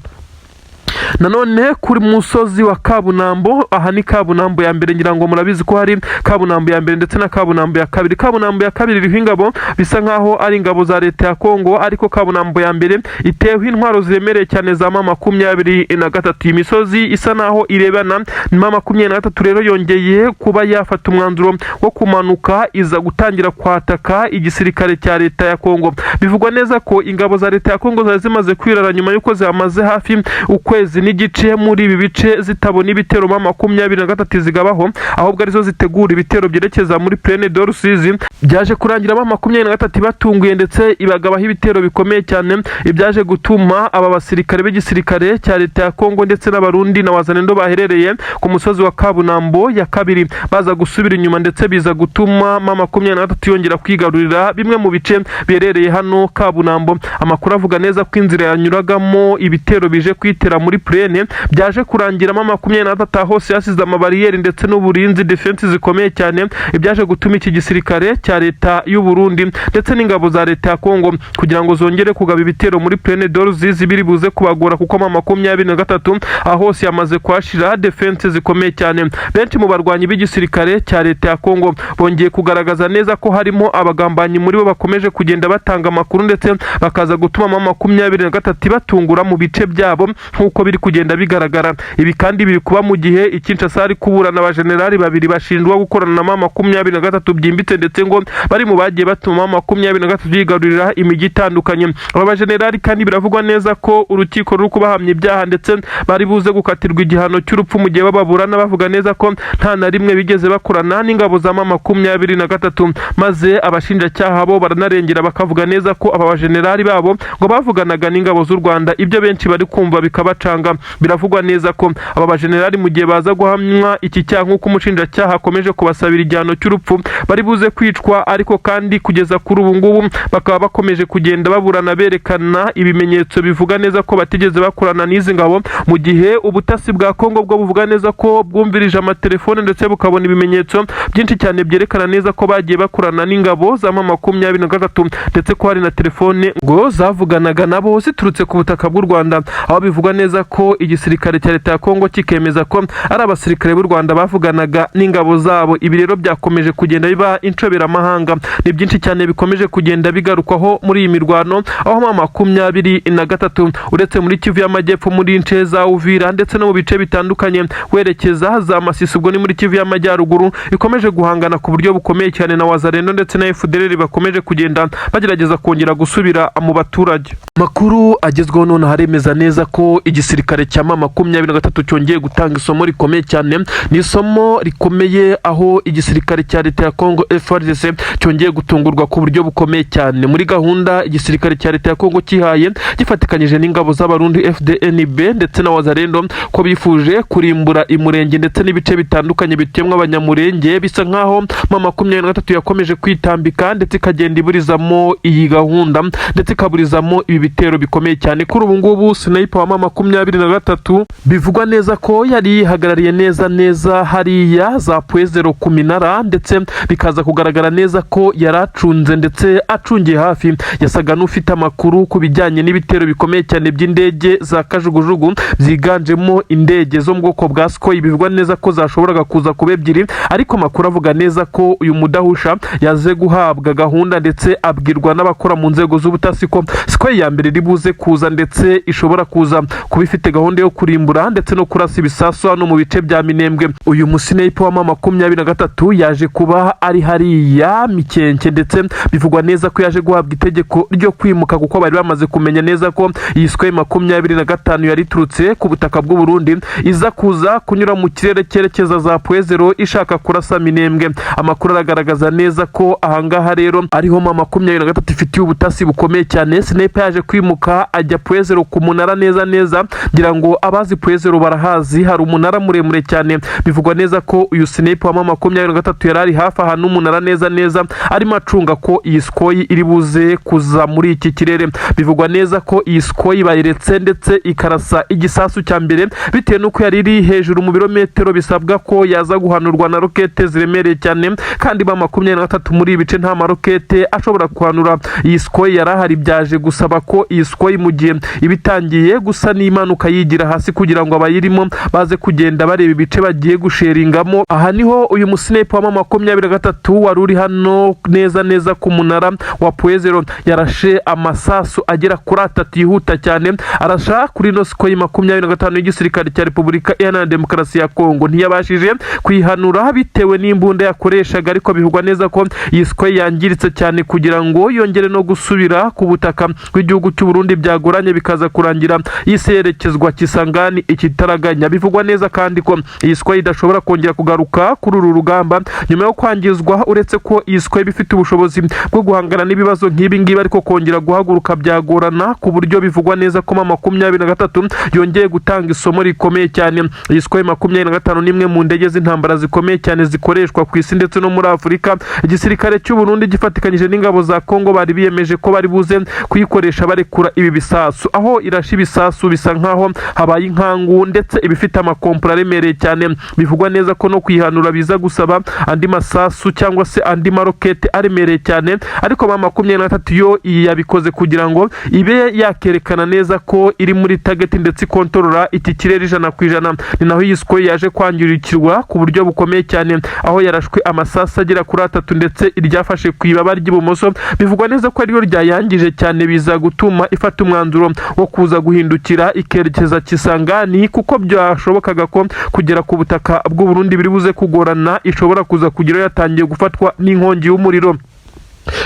Nanone kuri musozi wa Kabunambo, aha ni Kabunambo ya mbere, ngira ngo murabizi ko hari Kabunambo ya mbere ndetse na Kabunambo ya kabiri. Kabunambo ya kabiri iriho ingabo bisa nkaho ari ingabo za leta ya Kongo, ariko Kabunambo ya mbere iteweho intwaro ziremereye cyane za M23. Iyi misozi isa naho irebana. M23 rero yongeye kuba yafata umwanzuro wo kumanuka, iza gutangira kwataka igisirikare cya leta ya Kongo. Bivugwa neza ko ingabo za leta ya Kongo zari zimaze kwirara nyuma y'uko zihamaze hafi ukwezi n'igice muri ibi bice zitabona ibitero M23 zigabaho, ahubwo arizo zitegura ibitero byerekeza muri Plaine de Rusizi. Byaje kurangira M23 batunguye, ndetse ibagabaho ibitero bikomeye cyane, ibyaje gutuma aba basirikare b'igisirikare cya leta ya Kongo ndetse n'Abarundi na Wazalendo baherereye ku musozi wa Kabunambo ya kabiri baza gusubira inyuma, ndetse biza gutuma M23 yongera kwigarurira bimwe mu bice biherereye hano Kabunambo. Amakuru avuga neza ko inzira yanyuragamo ibitero bije kwitera muri Plaine byaje kurangira M23 hose yasize amabariyeri ndetse n'uburinzi, defense zikomeye cyane, ibyaje gutuma iki gisirikare cya leta y'u Burundi ndetse n'ingabo za leta ya Kongo kugira ngo zongere kugaba ibitero muri Plaine de Ruzizi biri buze kubagora, kuko M23 aho hose yamaze kuhashira defense zikomeye cyane. Benshi mu barwanyi b'igisirikare cya leta ya Kongo bongeye kugaragaza neza ko harimo abagambanyi muri bo bakomeje kugenda batanga amakuru, ndetse bakaza gutuma M23 batungura mu bice byabo nk'uko biri kugenda bigaragara. Ibi kandi biri kuba mu gihe i Kinshasa hari kuburana abajenerali babiri bashinjwa gukorana na M23 byimbitse, ndetse ngo bari mu bagiye batuma M23 yigarurira imijyi itandukanye. Aba bajenerali kandi biravugwa neza ko urukiko ruri kubahamya ibyaha, ndetse bari buze gukatirwa igihano cy'urupfu mu gihe bababurana bavuga neza ko nta na rimwe bigeze bakorana n'ingabo za M23, maze abashinjacyaha bo baranarengera bakavuga neza ko aba bajenerali babo ngo bavuganaga n'ingabo z'u Rwanda, ibyo benshi bari kumva bikabacanga. Biravugwa neza ko aba bajenerali mu gihe baza guhamywa iki cyaha nk'uko umushinjacyaha akomeje kubasabira igihano cy'urupfu, bari buze kwicwa. Ariko kandi kugeza kuri ubu ngubu bakaba bakomeje kugenda baburana berekana ibimenyetso bivuga neza ko batigeze bakorana n'izi ngabo, mu gihe ubutasi bwa Kongo bwo buvuga neza ko bwumvirije amatelefone ndetse bukabona ibimenyetso byinshi cyane byerekana neza ko bagiye bakorana n'ingabo za M23, ndetse ko hari na telefone ngo zavuganaga nabo ziturutse ku butaka bw'u Rwanda, aho bivugwa neza ko igisirikare cya leta ya Kongo kikemeza ko ari abasirikare b'u Rwanda bavuganaga n'ingabo zabo. Ibi rero byakomeje kugenda biba inshoberamahanga. Ni byinshi cyane bikomeje kugenda bigarukwaho muri iyi mirwano, aho M23 uretse muri Kivu y'Amajyepfo, muri nce za Uvira ndetse no mu bice bitandukanye werekeza za Masisi, ubwo ni muri Kivu y'Amajyaruguru, ikomeje guhangana ku buryo bukomeye cyane na Wazalendo ndetse na FDLR bakomeje kugenda bagerageza kongera gusubira mu baturage. Makuru agezweho none haremeza neza ko igisirikare Igisirikare cya M23 cyongeye gutanga isomo rikomeye cyane. Ni isomo rikomeye aho igisirikare cya leta ya Congo FARDC cyongeye gutungurwa ku buryo bukomeye cyane muri gahunda igisirikare cya leta ya Congo kihaye gifatikanyije n'ingabo z'Abarundi FDNB ndetse na Wazalendo, ko bifuje kurimbura Imurenge ndetse n'ibice bitandukanye bituyemo Abanyamurenge. Bisa nkaho M23 yakomeje kwitambika ndetse ikagenda iburizamo iyi gahunda, ndetse ikaburizamo ibi bitero bikomeye cyane. Kuri ubu ngubu sniper wa M23 bivugwa neza ko yari yihagarariye neza neza hariya za Point Zéro ku minara, ndetse bikaza kugaragara neza ko yari acunze ndetse acungiye hafi, yasaga n'ufite amakuru ku bijyanye n'ibitero bikomeye cyane by'indege za kajugujugu, byiganjemo indege zo mu bwoko bwa Sukhoi, bivugwa neza ko zashoboraga kuza kuba ebyiri. Ariko amakuru avuga neza ko uyu mudahusha yaze guhabwa gahunda ndetse abwirwa n'abakora mu nzego z'ubutasi ko Sukhoi ya mbere iri buze kuza, ndetse ishobora kuza kuba ifite gahunda yo kurimbura ndetse no kurasa ibisasu hano mu bice bya Minembwe. Uyu musniper wa M23 yaje kuba ari hariya Mikenke, ndetse bivugwa neza ko yaje guhabwa itegeko ryo kwimuka, kuko bari bamaze kumenya neza ko iyi Sukhoi 25 yari iturutse ku butaka bw'u Burundi iza kuza kunyura mu kirere cyerekeza za Point Zéro ishaka kurasa Minembwe. Amakuru aragaragaza neza ko ahangaha rero ariho M23 ifitiye ubutasi bukomeye cyane. Sniper yaje kwimuka ajya Point Zéro ku munara neza neza. Ngira ngo abazi Point Zéro barahazi, hari umunara muremure cyane. Bivugwa neza ko uyu sniper wa M23 yari ari hafi ahantu umunara neza neza, arimo acunga ko iyi Sukhoi iri buze kuza muri iki kirere. Bivugwa neza ko iyi Sukhoi bayiretse ndetse ikarasa igisasu cya mbere, bitewe n'uko yari iri hejuru mu birometero bisabwa ko yaza guhanurwa na rokete ziremereye cyane, kandi M23 muri ibi bice nta marokete ashobora kuhanura iyi Sukhoi yari ahari. Byaje gusaba ko iyi Sukhoi, mu gihe iba itangiye gusa n'imanuka yigira hasi, kugira ngo abayirimo baze kugenda bareba ibice bagiye gusheringamo. Aha niho uyu musniper wa M23 wari uri hano neza neza ku munara wa Point Zéro yarashe amasasu agera kuri atatu yihuta cyane, arasha kuri ino Sukhoi 25 y'igisirikare cya Repubulika Iharanira Demokarasi ya Kongo. Ntiyabashije kuyihanura bitewe n'imbunda yakoreshaga, ariko bivugwa neza ko iyi Sukhoi yangiritse cyane. Kugira ngo yongere no gusubira ku butaka bw'igihugu cy'u Burundi byagoranye, bikaza kurangira yise yerekezwa Kisangani ikitaraganya. Bivugwa neza kandi ko iyi Sukhoi idashobora kongera kugaruka kuri uru rugamba nyuma yo kwangizwa. Uretse ko iyi Sukhoi iba ifite ubushobozi bwo guhangana n'ibibazo nk'ibi ngibi, ariko kongera guhaguruka byagorana, ku buryo bivugwa neza ko M23 yongeye gutanga isomo rikomeye cyane. Iyi Sukhoi 25 ni imwe mu ndege z'intambara zikomeye cyane zikoreshwa ku isi ndetse no muri Afurika. Igisirikare cy'u Burundi gifatikanyije n'ingabo za Kongo bari biyemeje ko bari buze kuyikoresha barekura ibi bisasu. Aho irashe ibisasu bisa nkaho habaye inkangu, ndetse ibifite amakompura aremereye cyane. Bivugwa neza ko no kuyihanura biza gusaba andi masasu cyangwa se andi marokete aremereye cyane. Ariko M23 yo iyi yabikoze kugira ngo ibe yakerekana neza ko iri muri target ndetse ikontorora iki kirere 100%. Ni naho iyi Sukhoi yaje kwangirikirwa ku buryo bukomeye cyane, aho yarashwe amasasu agera kuri atatu, ndetse iryafashe ku ibaba ry'ibumoso bivugwa neza ko ariryo ryayangije cyane, biza gutuma ifata umwanzuro wo kuza guhindukira ikerekeza Kisangani, kuko byashobokaga ko kugera ku butaka bw'u Burundi biri buze kugorana, ishobora kuza kugeraho yatangiye gufatwa n'inkongi y'umuriro.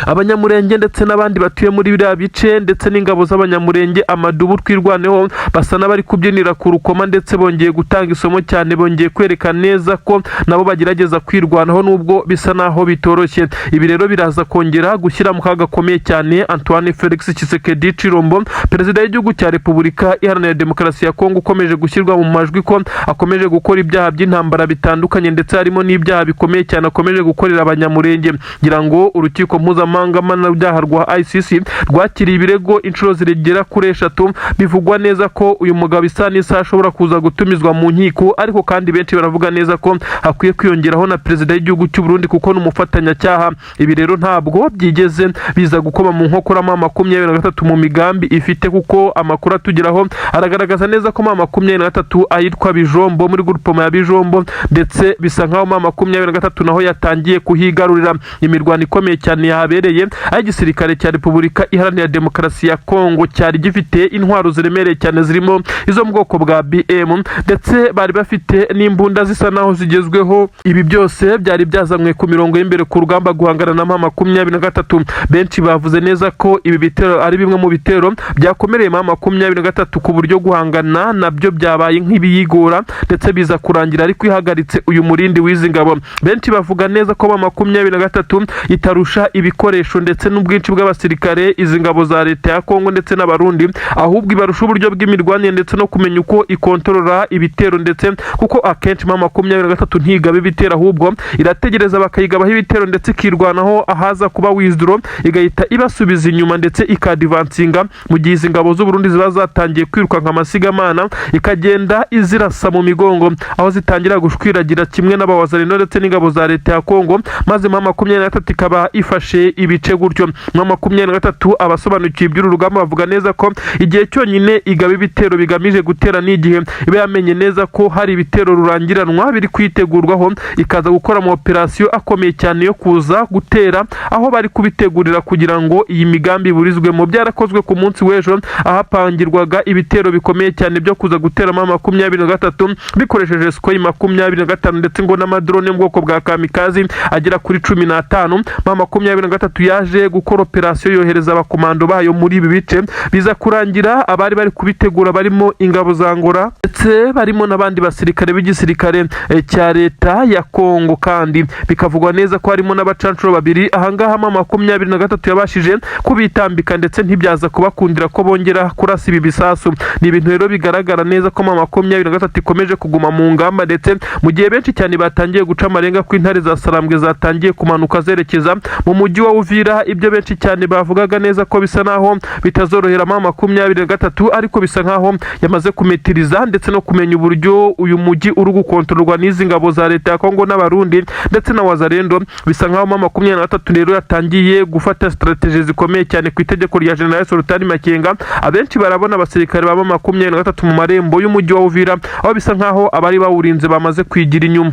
Abanyamurenge ndetse n'abandi batuye muri biriya bice, ndetse n'ingabo z'Abanyamurenge, amadubu Twirwaneho, basa n'abari kubyinira ku rukoma, ndetse bongeye gutanga isomo cyane, bongeye kwereka neza ko nabo bagerageza kwirwanaho nubwo bisa naho bitoroshye. Ibi rero biraza kongera gushyira mu kaga gakomeye cyane Antoine Felix Tshisekedi Tshilombo, perezida w'igihugu cya Repubulika Iharanira Demokarasi ya Kongo, ukomeje gushyirwa mu majwi ko akomeje gukora ibyaha by'intambara bitandukanye, ndetse harimo n'ibyaha bikomeye cyane akomeje gukorera Abanyamurenge. Ngira ngo urukiko mpuzamahanga mpanabyaha rwa ICC rwakiriye ibirego inshuro zigera kuri eshatu. Bivugwa neza ko uyu mugabo isa n'isaha ashobora kuza gutumizwa mu nkiko, ariko kandi benshi baravuga neza ko hakwiye kwiyongeraho na perezida w'igihugu cy'u Burundi, kuko ni umufatanyacyaha. Ibi rero ntabwo byigeze biza gukoma mu nkokora M23 mu migambi ifite, kuko amakuru atugeraho aragaragaza neza ko M23 ayitwa Bijombo, muri groupement ya Bijombo, ndetse bisa nkaho M23 naho yatangiye kuhigarurira. Imirwano ikomeye cyane yahabereye. byabereye, aho igisirikare cya Repubulika Iharanira Demokarasi ya Kongo cyari gifite intwaro ziremereye cyane, zirimo izo mu bwoko bwa BM, ndetse bari bafite n'imbunda zisa naho zigezweho. Ibi byose byari byazanywe ku mirongo y'imbere ku rugamba guhangana na M23. Benshi bavuze neza ko ibi bitero ari bimwe mu bitero byakomereye M23, ku buryo guhangana nabyo byabaye nk'ibiyigora, ndetse biza kurangira ariko ihagaritse uyu murindi w'izi ngabo. Benshi bavuga neza ko M23 itarusha ibikoresho ndetse n'ubwinshi bw'abasirikare izi ngabo za leta ya Kongo ndetse n'Abarundi, ahubwo ibarusha uburyo bw'imirwanire ndetse no kumenya uko ikontorora ibitero, ndetse kuko akenshi M23 ntigaba ibitero, ahubwo irategereza bakayigabaho ibitero, ndetse ikirwanaho ahaza kuba withdraw, igahita ibasubiza inyuma ndetse ikadivansinga mu gihe izi ngabo z'u Burundi ziba zatangiye kwirukanka amasigamana, ikagenda izirasa mu migongo aho zitangira gushwiragira kimwe n'abawazalendo ndetse n'ingabo za leta ya Kongo, maze M23 ikaba ifashe ibice gutyo. M23, abasobanukiwe iby'uru rugamba bavuga neza ko igihe cyonyine igaba ibitero bigamije gutera n'igihe iba yamenye neza ko hari ibitero rurangiranwa biri kwitegurwaho, ikaza gukora ama operasiyo akomeye cyane yo kuza gutera aho bari kubitegurira kugira ngo iyi migambi iburizwemo. Byarakozwe ku munsi w'ejo, ahapangirwaga ibitero bikomeye cyane byo kuza gutera M23 bikoresheje Sukhoi 25, ndetse ngo n'amadrone yo mu bwoko bwa kamikazi agera kuri 15. M23 yaje gukora operasiyo, yohereza abakomando bayo muri ibi bice, biza kurangira abari bari kubitegura barimo ingabo za Angola ndetse barimo n'abandi basirikare b'igisirikare cya leta ya Kongo, kandi bikavugwa neza ko harimo n'abacancuro babiri. Ahangaha M23 yabashije kubitambika, ndetse ntibyaza kubakundira ko bongera kurasa ibi bisasu. Ni ibintu rero bigaragara neza ko M23 ikomeje kuguma mu ngamba, ndetse mu gihe benshi cyane batangiye guca amarenga ko intare za Sarambwe zatangiye kumanuka zerekeza mu mujyi wa Uvira. Ibyo benshi cyane bavugaga neza ko bisa naho bitazorohera M23, ariko bisa nkaho yamaze kumetiriza ndetse no kumenya uburyo uyu mujyi uri gukontororwa n'izi ngabo za leta ya Kongo n'Abarundi ndetse na Wazalendo. Bisa nkaho M23 rero yatangiye gufata strategy zikomeye cyane ku itegeko rya General Sultani Makenga. Abenshi barabona abasirikare ba M23 mu marembo y'umujyi wa Uvira, aho bisa nkaho abari bawurinze bamaze kwigira inyuma.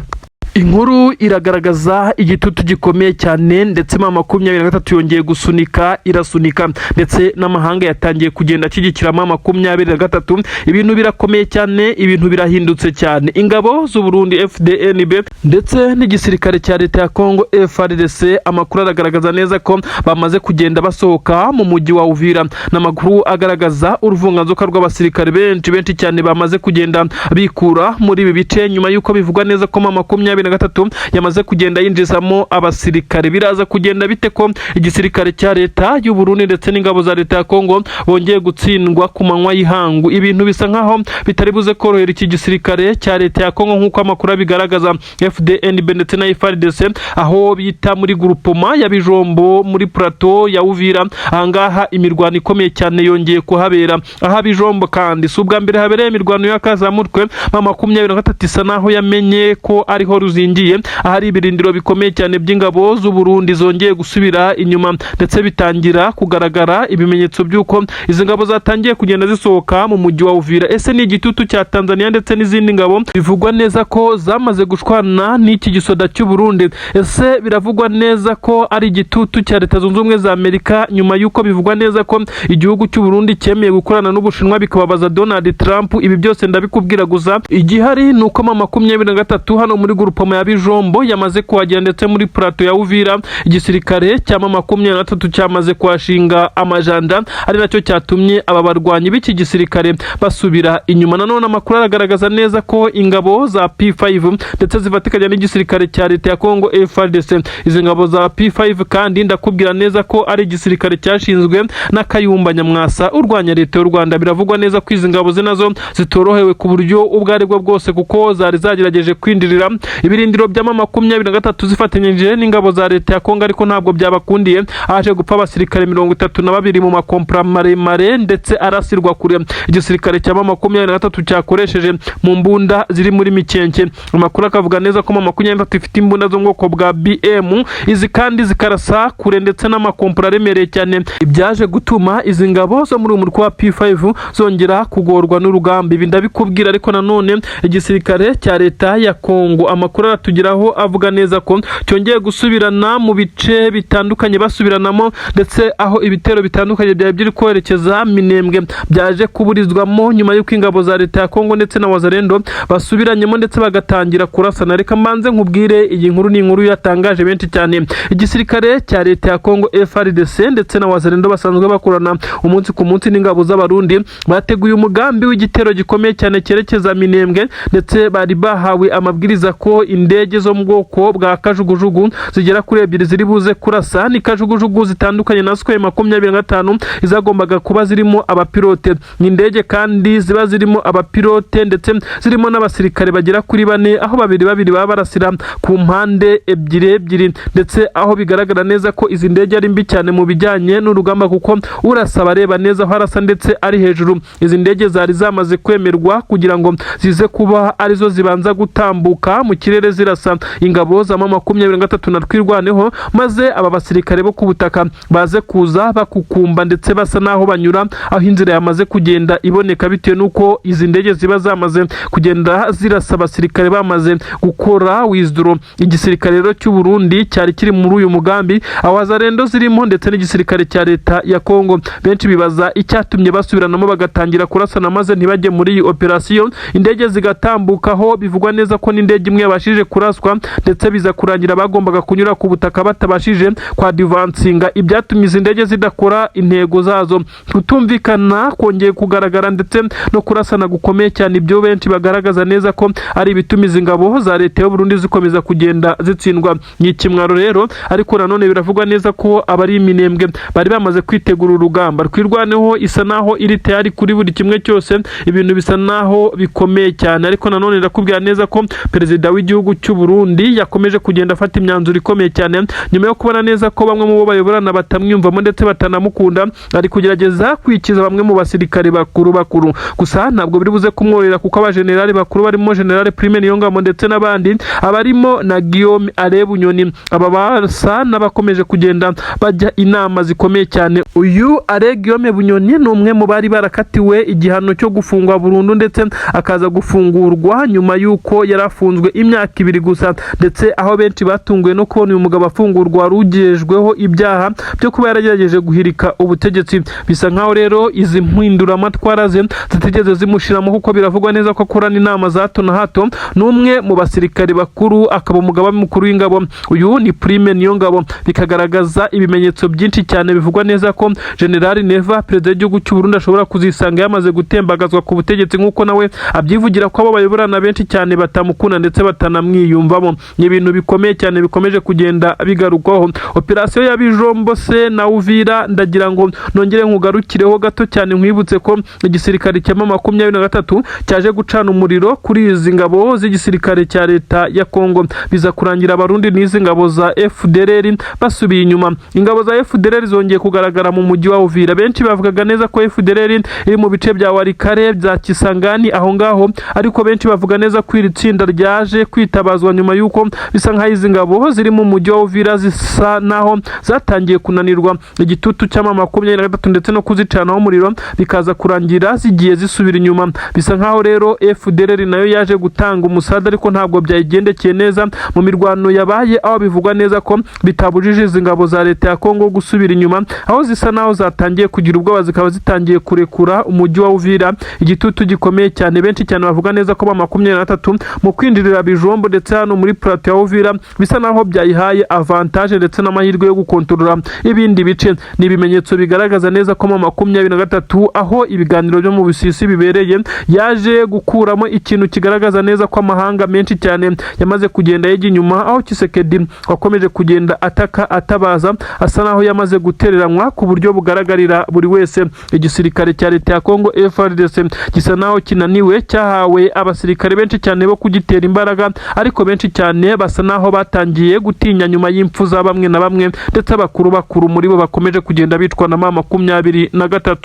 Inkuru iragaragaza igitutu gikomeye cyane, ndetse M23 yongeye gusunika, irasunika, ndetse n'amahanga yatangiye kugenda ashyigikira M23. Ibintu birakomeye cyane, ibintu birahindutse cyane. Ingabo z'u Burundi FDNB ndetse n'igisirikare cya leta ya Congo FARDC, amakuru aragaragaza neza ko bamaze kugenda basohoka mu mujyi wa Uvira. N'amakuru agaragaza uruvunganzoka rw'abasirikare benshi benshi cyane bamaze kugenda bikura muri ibi bice, nyuma y'uko bivugwa neza ko M23 yamaze kugenda yinjizamo abasirikare. Biraza kugenda bite ko igisirikare cya leta y'u Burundi ndetse n'ingabo za leta ya Kongo bongeye gutsindwa ku manywa y'ihangu? Ibintu bisa nkaho bitari buze korohera iki gisirikare cya leta ya Kongo, nk'uko amakuru abigaragaza. FDNB ndetse na FARDC, aho bita muri groupement ya Bijombo muri plateau ya Uvira, ahangaha imirwano ikomeye cyane yongeye kuhabera. Aha Bijombo kandi si ubwa mbere habereye imirwano y'akazamutwe. M23 isa naho yamenye ko ariho ruzingiye, ahari ibirindiro bikomeye cyane by'ingabo z'u Burundi zongeye gusubira inyuma, ndetse bitangira kugaragara ibimenyetso by'uko izi ngabo zatangiye kugenda zisohoka mu mujyi wa Uvira. Ese ni igitutu cya Tanzania ndetse n'izindi ngabo bivugwa neza ko zamaze gushwana n'iki gisoda cy'u Burundi? Ese biravugwa neza ko ari igitutu cya Leta Zunze Ubumwe za Amerika, nyuma y'uko bivugwa neza ko igihugu cy'u Burundi cyemeye gukorana n'Ubushinwa bikababaza Donald Trump? Ibi byose ndabikubwira, gusa igihari ni uko M23 hano muri groupement ya Bijombo yamaze kuhagera, ndetse muri plateau ya Uvira igisirikare cya M23 cyamaze kuhashinga amajanja, ari nacyo cyatumye aba barwanyi b'iki gisirikare basubira inyuma. Nanone amakuru aragaragaza neza ko ingabo za P5 ndetse zifatikanya n'igisirikare cya leta ya Congo FARDC, izi ngabo za P5 kandi ndakubwira neza ko ari igisirikare cyashinzwe na Kayumba Nyamwasa urwanya leta y'u Rwanda. Biravugwa neza ko izi ngabo ze nazo zitorohewe ku buryo ubwo ari bwo bwose, kuko zari zagerageje kwinjirira ibirindiro bya M23 zifatanyije n'ingabo za leta ya Kongo, ariko ntabwo byabakundiye. Haje gupfa abasirikare 32 mu makompra maremare ndetse arasirwa kure igisirikare cya M23 cyakoresheje mu mbunda ziri muri Mikenke. Amakuru akavuga neza ko M23 ifite imbunda zo mu bwoko bwa BM, izi kandi zikarasa kure ndetse n'amakompra aremereye cyane, ibyaje gutuma izi ngabo zo muri uyu mutwe wa P5 zongera kugorwa n'urugamba. Ibi ndabikubwira, ariko nanone igisirikare cya leta ya Kongo, amakuru Amakuru aratugeraho avuga neza ko cyongeye gusubirana mu bice bitandukanye basubiranamo, ndetse aho ibitero bitandukanye byari biri kwerekeza Minembwe byaje kuburizwamo nyuma y'uko ingabo za leta ya Kongo ndetse na Wazalendo basubiranyemo ndetse bagatangira kurasana. Reka mbanze nkubwire, iyi nkuru ni inkuru yatangaje benshi cyane. Igisirikare cya leta ya Kongo FARDC ndetse na Wazalendo basanzwe bakorana umunsi ku munsi n'ingabo z'Abarundi bateguye umugambi w'igitero gikomeye cyane cyerekeza Minembwe, ndetse bari bahawe amabwiriza ko indege zo mu bwoko bwa kajugujugu zigera kuri ebyiri ziri buze kurasa. Ni kajugujugu zitandukanye na Sukhoi 25 izagombaga kuba zirimo abapilote. Ni indege kandi ziba zirimo abapilote ndetse zirimo n'abasirikare bagera kuri bane, aho babiri babiri baba barasira ku mpande ebyiri ebyiri, ndetse aho bigaragara neza ko izi ndege ari mbi cyane mu bijyanye n'urugamba, kuko urasaba areba neza aho arasa ndetse ari hejuru. Izi ndege zari zamaze kwemerwa kugira ngo zize kuba arizo zibanza gutambuka mu kirere zirasa ingabo za M23 na Twirwaneho, maze aba basirikare bo ku butaka baze kuza bakukumba ndetse basa naho banyura aho inzira yamaze kugenda iboneka, bitewe n'uko izi ndege ziba zamaze kugenda zirasa abasirikare bamaze gukora withdraw. Igisirikare rero cy'u Burundi cyari kiri muri uyu mugambi, Wazalendo zirimo ndetse n'igisirikare cya leta ya Kongo. Benshi bibaza icyatumye basubiranamo bagatangira kurasana maze ntibajye muri iyi operasiyo, indege zigatambukaho. Bivugwa neza ko n'indege imwe yabashije kuraswa, ndetse biza kurangira bagombaga kunyura ku butaka batabashije kwadvancinga, ibyatumye izi ndege zidakora intego zazo. Kutumvikana kongeye kugaragara ndetse no kurasana gukomeye cyane, ibyo benshi bagaragaza neza ko ari ibituma izi ngabo za leta y'u Burundi zikomeza kugenda zitsindwa. Ni ikimwaro rero, ariko nanone biravugwa neza ko abari Iminembwe bari bamaze kwitegura urugamba. Twirwaneho isa naho iri tayari kuri buri kimwe cyose, ibintu bisa naho bikomeye cyane. Ariko nanone ndakubwira neza ko perezida w'igihugu cy'u Burundi yakomeje kugenda afata imyanzuro ikomeye cyane nyuma yo kubona neza ko bamwe mu bo bayoborana batamwiyumvamo ndetse batanamukunda. Ari kugerageza kwikiza bamwe mu basirikare bakuru bakuru, gusa ntabwo biri buze kumworohera, kuko abajenerali bakuru barimo General Prime Niyongabo ndetse n'abandi, abarimo na Guillaume Arebunyoni, aba basa n'abakomeje kugenda bajya inama zikomeye cyane. Uyu Alain Guillaume Bunyoni ni umwe mu bari barakatiwe igihano cyo gufungwa burundu, ndetse akaza gufungurwa nyuma y'uko yari afunzwe imyaka 2 gusa, ndetse aho benshi batunguwe no kubona uyu mugabo afungurwa wari ugejejweho ibyaha byo kuba yaragerageje guhirika ubutegetsi. Bisa nkaho rero izi mpinduramatwara ze zitigeze zimushiramo, kuko biravugwa neza ko akorana inama za hato na hato n'umwe mu basirikare bakuru, akaba umugaba mukuru w'ingabo. Uyu ni Prime Niyongabo. Bikagaragaza ibimenyetso byinshi cyane bivugwa neza ko General Neva, perezida w'igihugu cy'u Burundi, ashobora kuzisanga yamaze gutembagazwa ku butegetsi, nk'uko nawe abyivugira ko abo bayoborana benshi cyane batamukunda ndetse batanamwiyumvamo. Ni ibintu bikomeye cyane bikomeje kugenda bigarukwaho. Operasiyo ya Bijombo se na Uvira, ndagira ngo nongere nkugarukireho gato cyane, nkwibutse ko igisirikare cya M23 cyaje gucana umuriro kuri izi ngabo z'igisirikare cya leta ya Kongo, biza kurangira Abarundi n'izi ngabo za FDLR basubiye inyuma. Ingabo za FDLR zongeye kugaragara mu mujyi wa Uvira. Benshi bavugaga neza ko FDLR iri mu bice bya Walikale, bya Kisangani aho ngaho, ariko benshi bavuga neza ko iri tsinda ryaje kwitabazwa nyuma y'uko bisa nk'aho izi ngabo ziri mu mujyi wa Uvira zisa naho zatangiye kunanirwa igitutu cya M23 ndetse no kuzicanaho umuriro, bikaza kurangira zigiye zisubira inyuma. Bisa nkaho rero FDLR nayo yaje gutanga umusada, ariko ntabwo byayigendekeye neza mu mirwano yabaye, aho bivugwa neza ko bitabujije izi ngabo za leta ya Kongo gusubira inyuma, aho zisa naho zatangiye kugira ubwoba, zikaba zitangiye kurekura umujyi wa Uvira. Igitutu gikomeye cyane, benshi cyane bavuga neza ko M23 mu kwinjirira Bijombo ndetse hano muri plateau ya Uvira bisa naho byayihaye avantage ndetse n'amahirwe yo gukontorora ibindi bice. Ni ibimenyetso bigaragaza neza ko M23, aho ibiganiro byo mu Busisi bibereye, yaje gukuramo ikintu kigaragaza neza ko amahanga menshi cyane yamaze kugenda yijya inyuma, aho Tshisekedi wakomeje kugenda ataka atabaza asa naho yamaze gutereranwa ku buryo bugaragarira buri wese. Igisirikare cya leta ya Kongo FARDC gisa naho kinaniwe, cyahawe abasirikare benshi cyane bo kugitera imbaraga, ariko benshi cyane basa naho batangiye gutinya nyuma y'impfu za bamwe na bamwe, ndetse abakuru bakuru muri bo bakomeje kugenda bicwa na M23.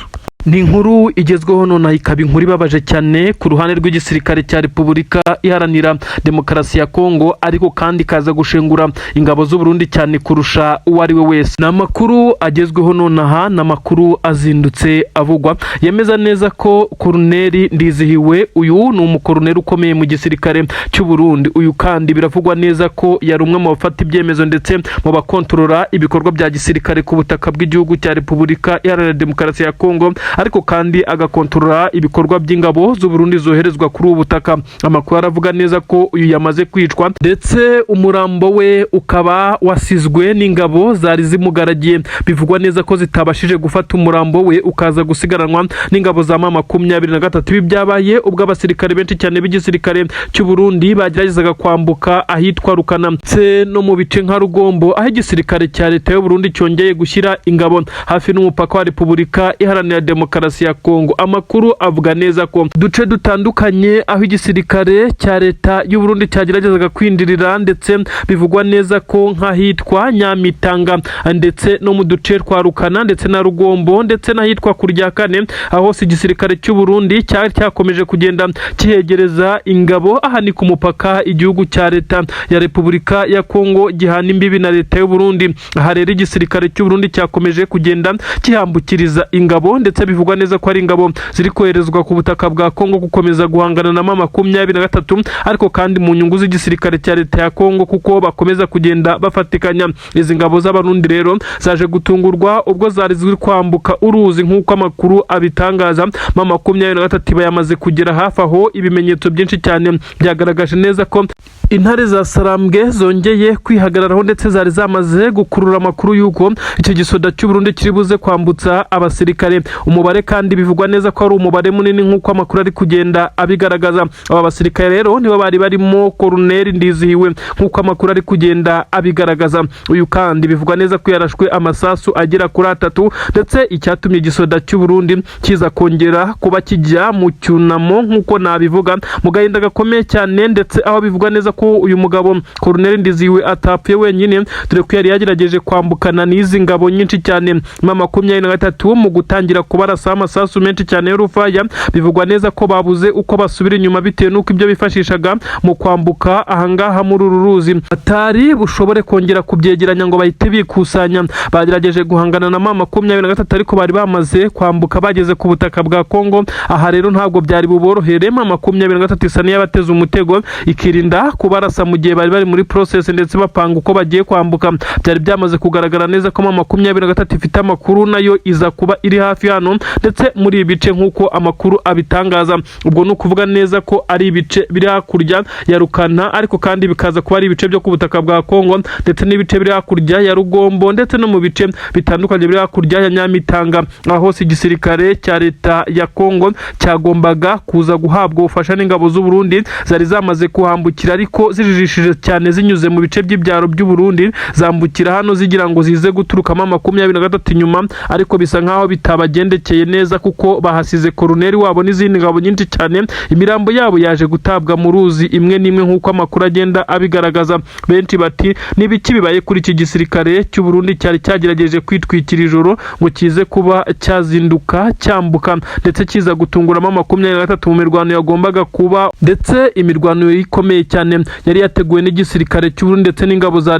Ni inkuru igezweho nonaha, ikaba inkuru ibabaje cyane ku ruhande rw'igisirikare cya Repubulika Iharanira Demokarasi ya Kongo, ariko kandi ikaza gushengura ingabo z'u Burundi cyane kurusha uwo ari we wese. Ni amakuru agezweho nonaha, ni amakuru azindutse avugwa yemeza neza ko Koloneli Ndizihiwe, uyu ni umukoloneli ukomeye mu gisirikare cy'u Burundi, uyu kandi biravugwa neza ko yari umwe mu bafata ibyemezo ndetse mu bakontorora ibikorwa bya gisirikare ku butaka bw'igihugu cya Repubulika Iharanira Demokarasi ya Kongo, ariko kandi agakontorora ibikorwa by'ingabo z'u Burundi zoherezwa kuri ubu butaka. Amakuru aravuga neza ko uyu yamaze kwicwa, ndetse umurambo we ukaba wasizwe n'ingabo zari zimugaragiye. Bivugwa neza ko zitabashije gufata umurambo we, ukaza gusigaranwa n'ingabo za M23. Ibi byabaye ubwo abasirikare benshi cyane b'igisirikare cy'u Burundi bageragezaga kwambuka ahitwa Rukana ndetse no mu bice nka Rugombo, aho igisirikare cya leta y'u Burundi cyongeye gushyira ingabo hafi n'umupaka wa Repubulika Iharanira Demokarasi ya Kongo. Amakuru avuga neza ko duce dutandukanye aho igisirikare cya leta y'u Burundi cyageragezaga kwinjirira, ndetse bivugwa neza ko nk'ahitwa Nyamitanga ndetse no mu duce twa Rukana ndetse na Rugombo ndetse n'ahitwa Kurya Kane, aho hose igisirikare cy'u Burundi cyari cyakomeje kugenda kihegereza ingabo. Aha ni ku mupaka igihugu cya leta ya Repubulika ya Kongo gihana imbibi na leta y'u Burundi. Aha rero igisirikare cy'u Burundi cyakomeje kugenda kihambukiriza ingabo, ndetse bivugwa neza ko ari ingabo ziri koherezwa ku butaka bwa Kongo gukomeza guhangana na M23, ariko kandi mu nyungu z'igisirikare cya leta ya Kongo, kuko bakomeza kugenda bafatikanya. Izi ngabo z'Abarundi rero zaje gutungurwa ubwo zari ziri kwambuka uruzi, nk'uko amakuru abitangaza. M23 iba yamaze kugera hafi aho. Ibimenyetso byinshi cyane byagaragaje neza ko intare za Sarambwe zongeye kwihagararaho, ndetse zari zamaze gukurura amakuru y'uko icyo gisoda cy'u Burundi kiri buze kwambutsa abasirikare. Umubare kandi bivugwa neza ko ari umubare munini, nk'uko amakuru ari kugenda abigaragaza. Aba basirikare rero nibo bari barimo Koloneli Ndizihiwe, nk'uko amakuru ari kugenda abigaragaza. Uyu kandi bivugwa neza ko yarashwe amasasu agera kuri atatu, ndetse icyatumye igisoda cy'u Burundi kiza kongera kuba kijya mu cyunamo, nk'uko nabivuga, mu gahinda gakomeye cyane, ndetse aho bivugwa neza ko uyu mugabo Koloneli Ndizihiwe atapfuye wenyine, dore ko yari yagerageje kwambukana n'izi ngabo nyinshi cyane. M23 mu gutangira kubarasa amasasu menshi cyane y'urufaya, bivugwa neza ko babuze uko basubira inyuma, bitewe n'uko ibyo bifashishaga mu kwambuka ahangaha muri uru ruzi batari bushobore kongera kubyegeranya ngo bahite bikusanya. Bagerageje guhangana na M23, ariko bari bamaze kwambuka bageze ku butaka bwa Kongo. Aha rero ntabwo byari buborohere. M23 isa n'iyabateze umutego, ikirinda kubarasa mu gihe bari bari muri process ndetse bapanga uko bagiye kwambuka. Byari byamaze kugaragara neza ko M23 ifite amakuru, nayo iza kuba iri hafi hano ndetse muri ibi bice, nk'uko amakuru abitangaza. Ubwo ni ukuvuga neza ko ari ibice biri hakurya ya Rukana, ariko kandi bikaza kuba ari ibice byo ku butaka bwa Kongo, ndetse n'ibice biri hakurya ya Rugombo, ndetse no mu bice bitandukanye biri hakurya ya Nyamitanga. Aho hose igisirikare cya leta ya Kongo cyagombaga kuza guhabwa ubufasha n'ingabo z'u Burundi zari zamaze kuhambukira, ariko zijijishije cyane, zinyuze mu bice by'ibyaro by'u Burundi, zambukira hano zigira ngo zize guturukamo M23 inyuma, ariko bisa nkaho bitabagendekeye neza, kuko bahasize koroneri wabo n'izindi ngabo nyinshi cyane. Imirambo yabo yaje gutabwa mu ruzi imwe n'imwe, nk'uko amakuru agenda abigaragaza. Benshi bati: "N'ibiki bibaye kuri iki gisirikare cy'u Burundi cyari cyagerageje kwitwikira ijoro ngo kize kuba cyazinduka cyambuka, ndetse kiza gutunguramo 23 mu mirwano yagombaga kuba, ndetse imirwano ikomeye cyane yari yateguwe n'igisirikare cy'u Burundi ndetse n'ingabo za leta?"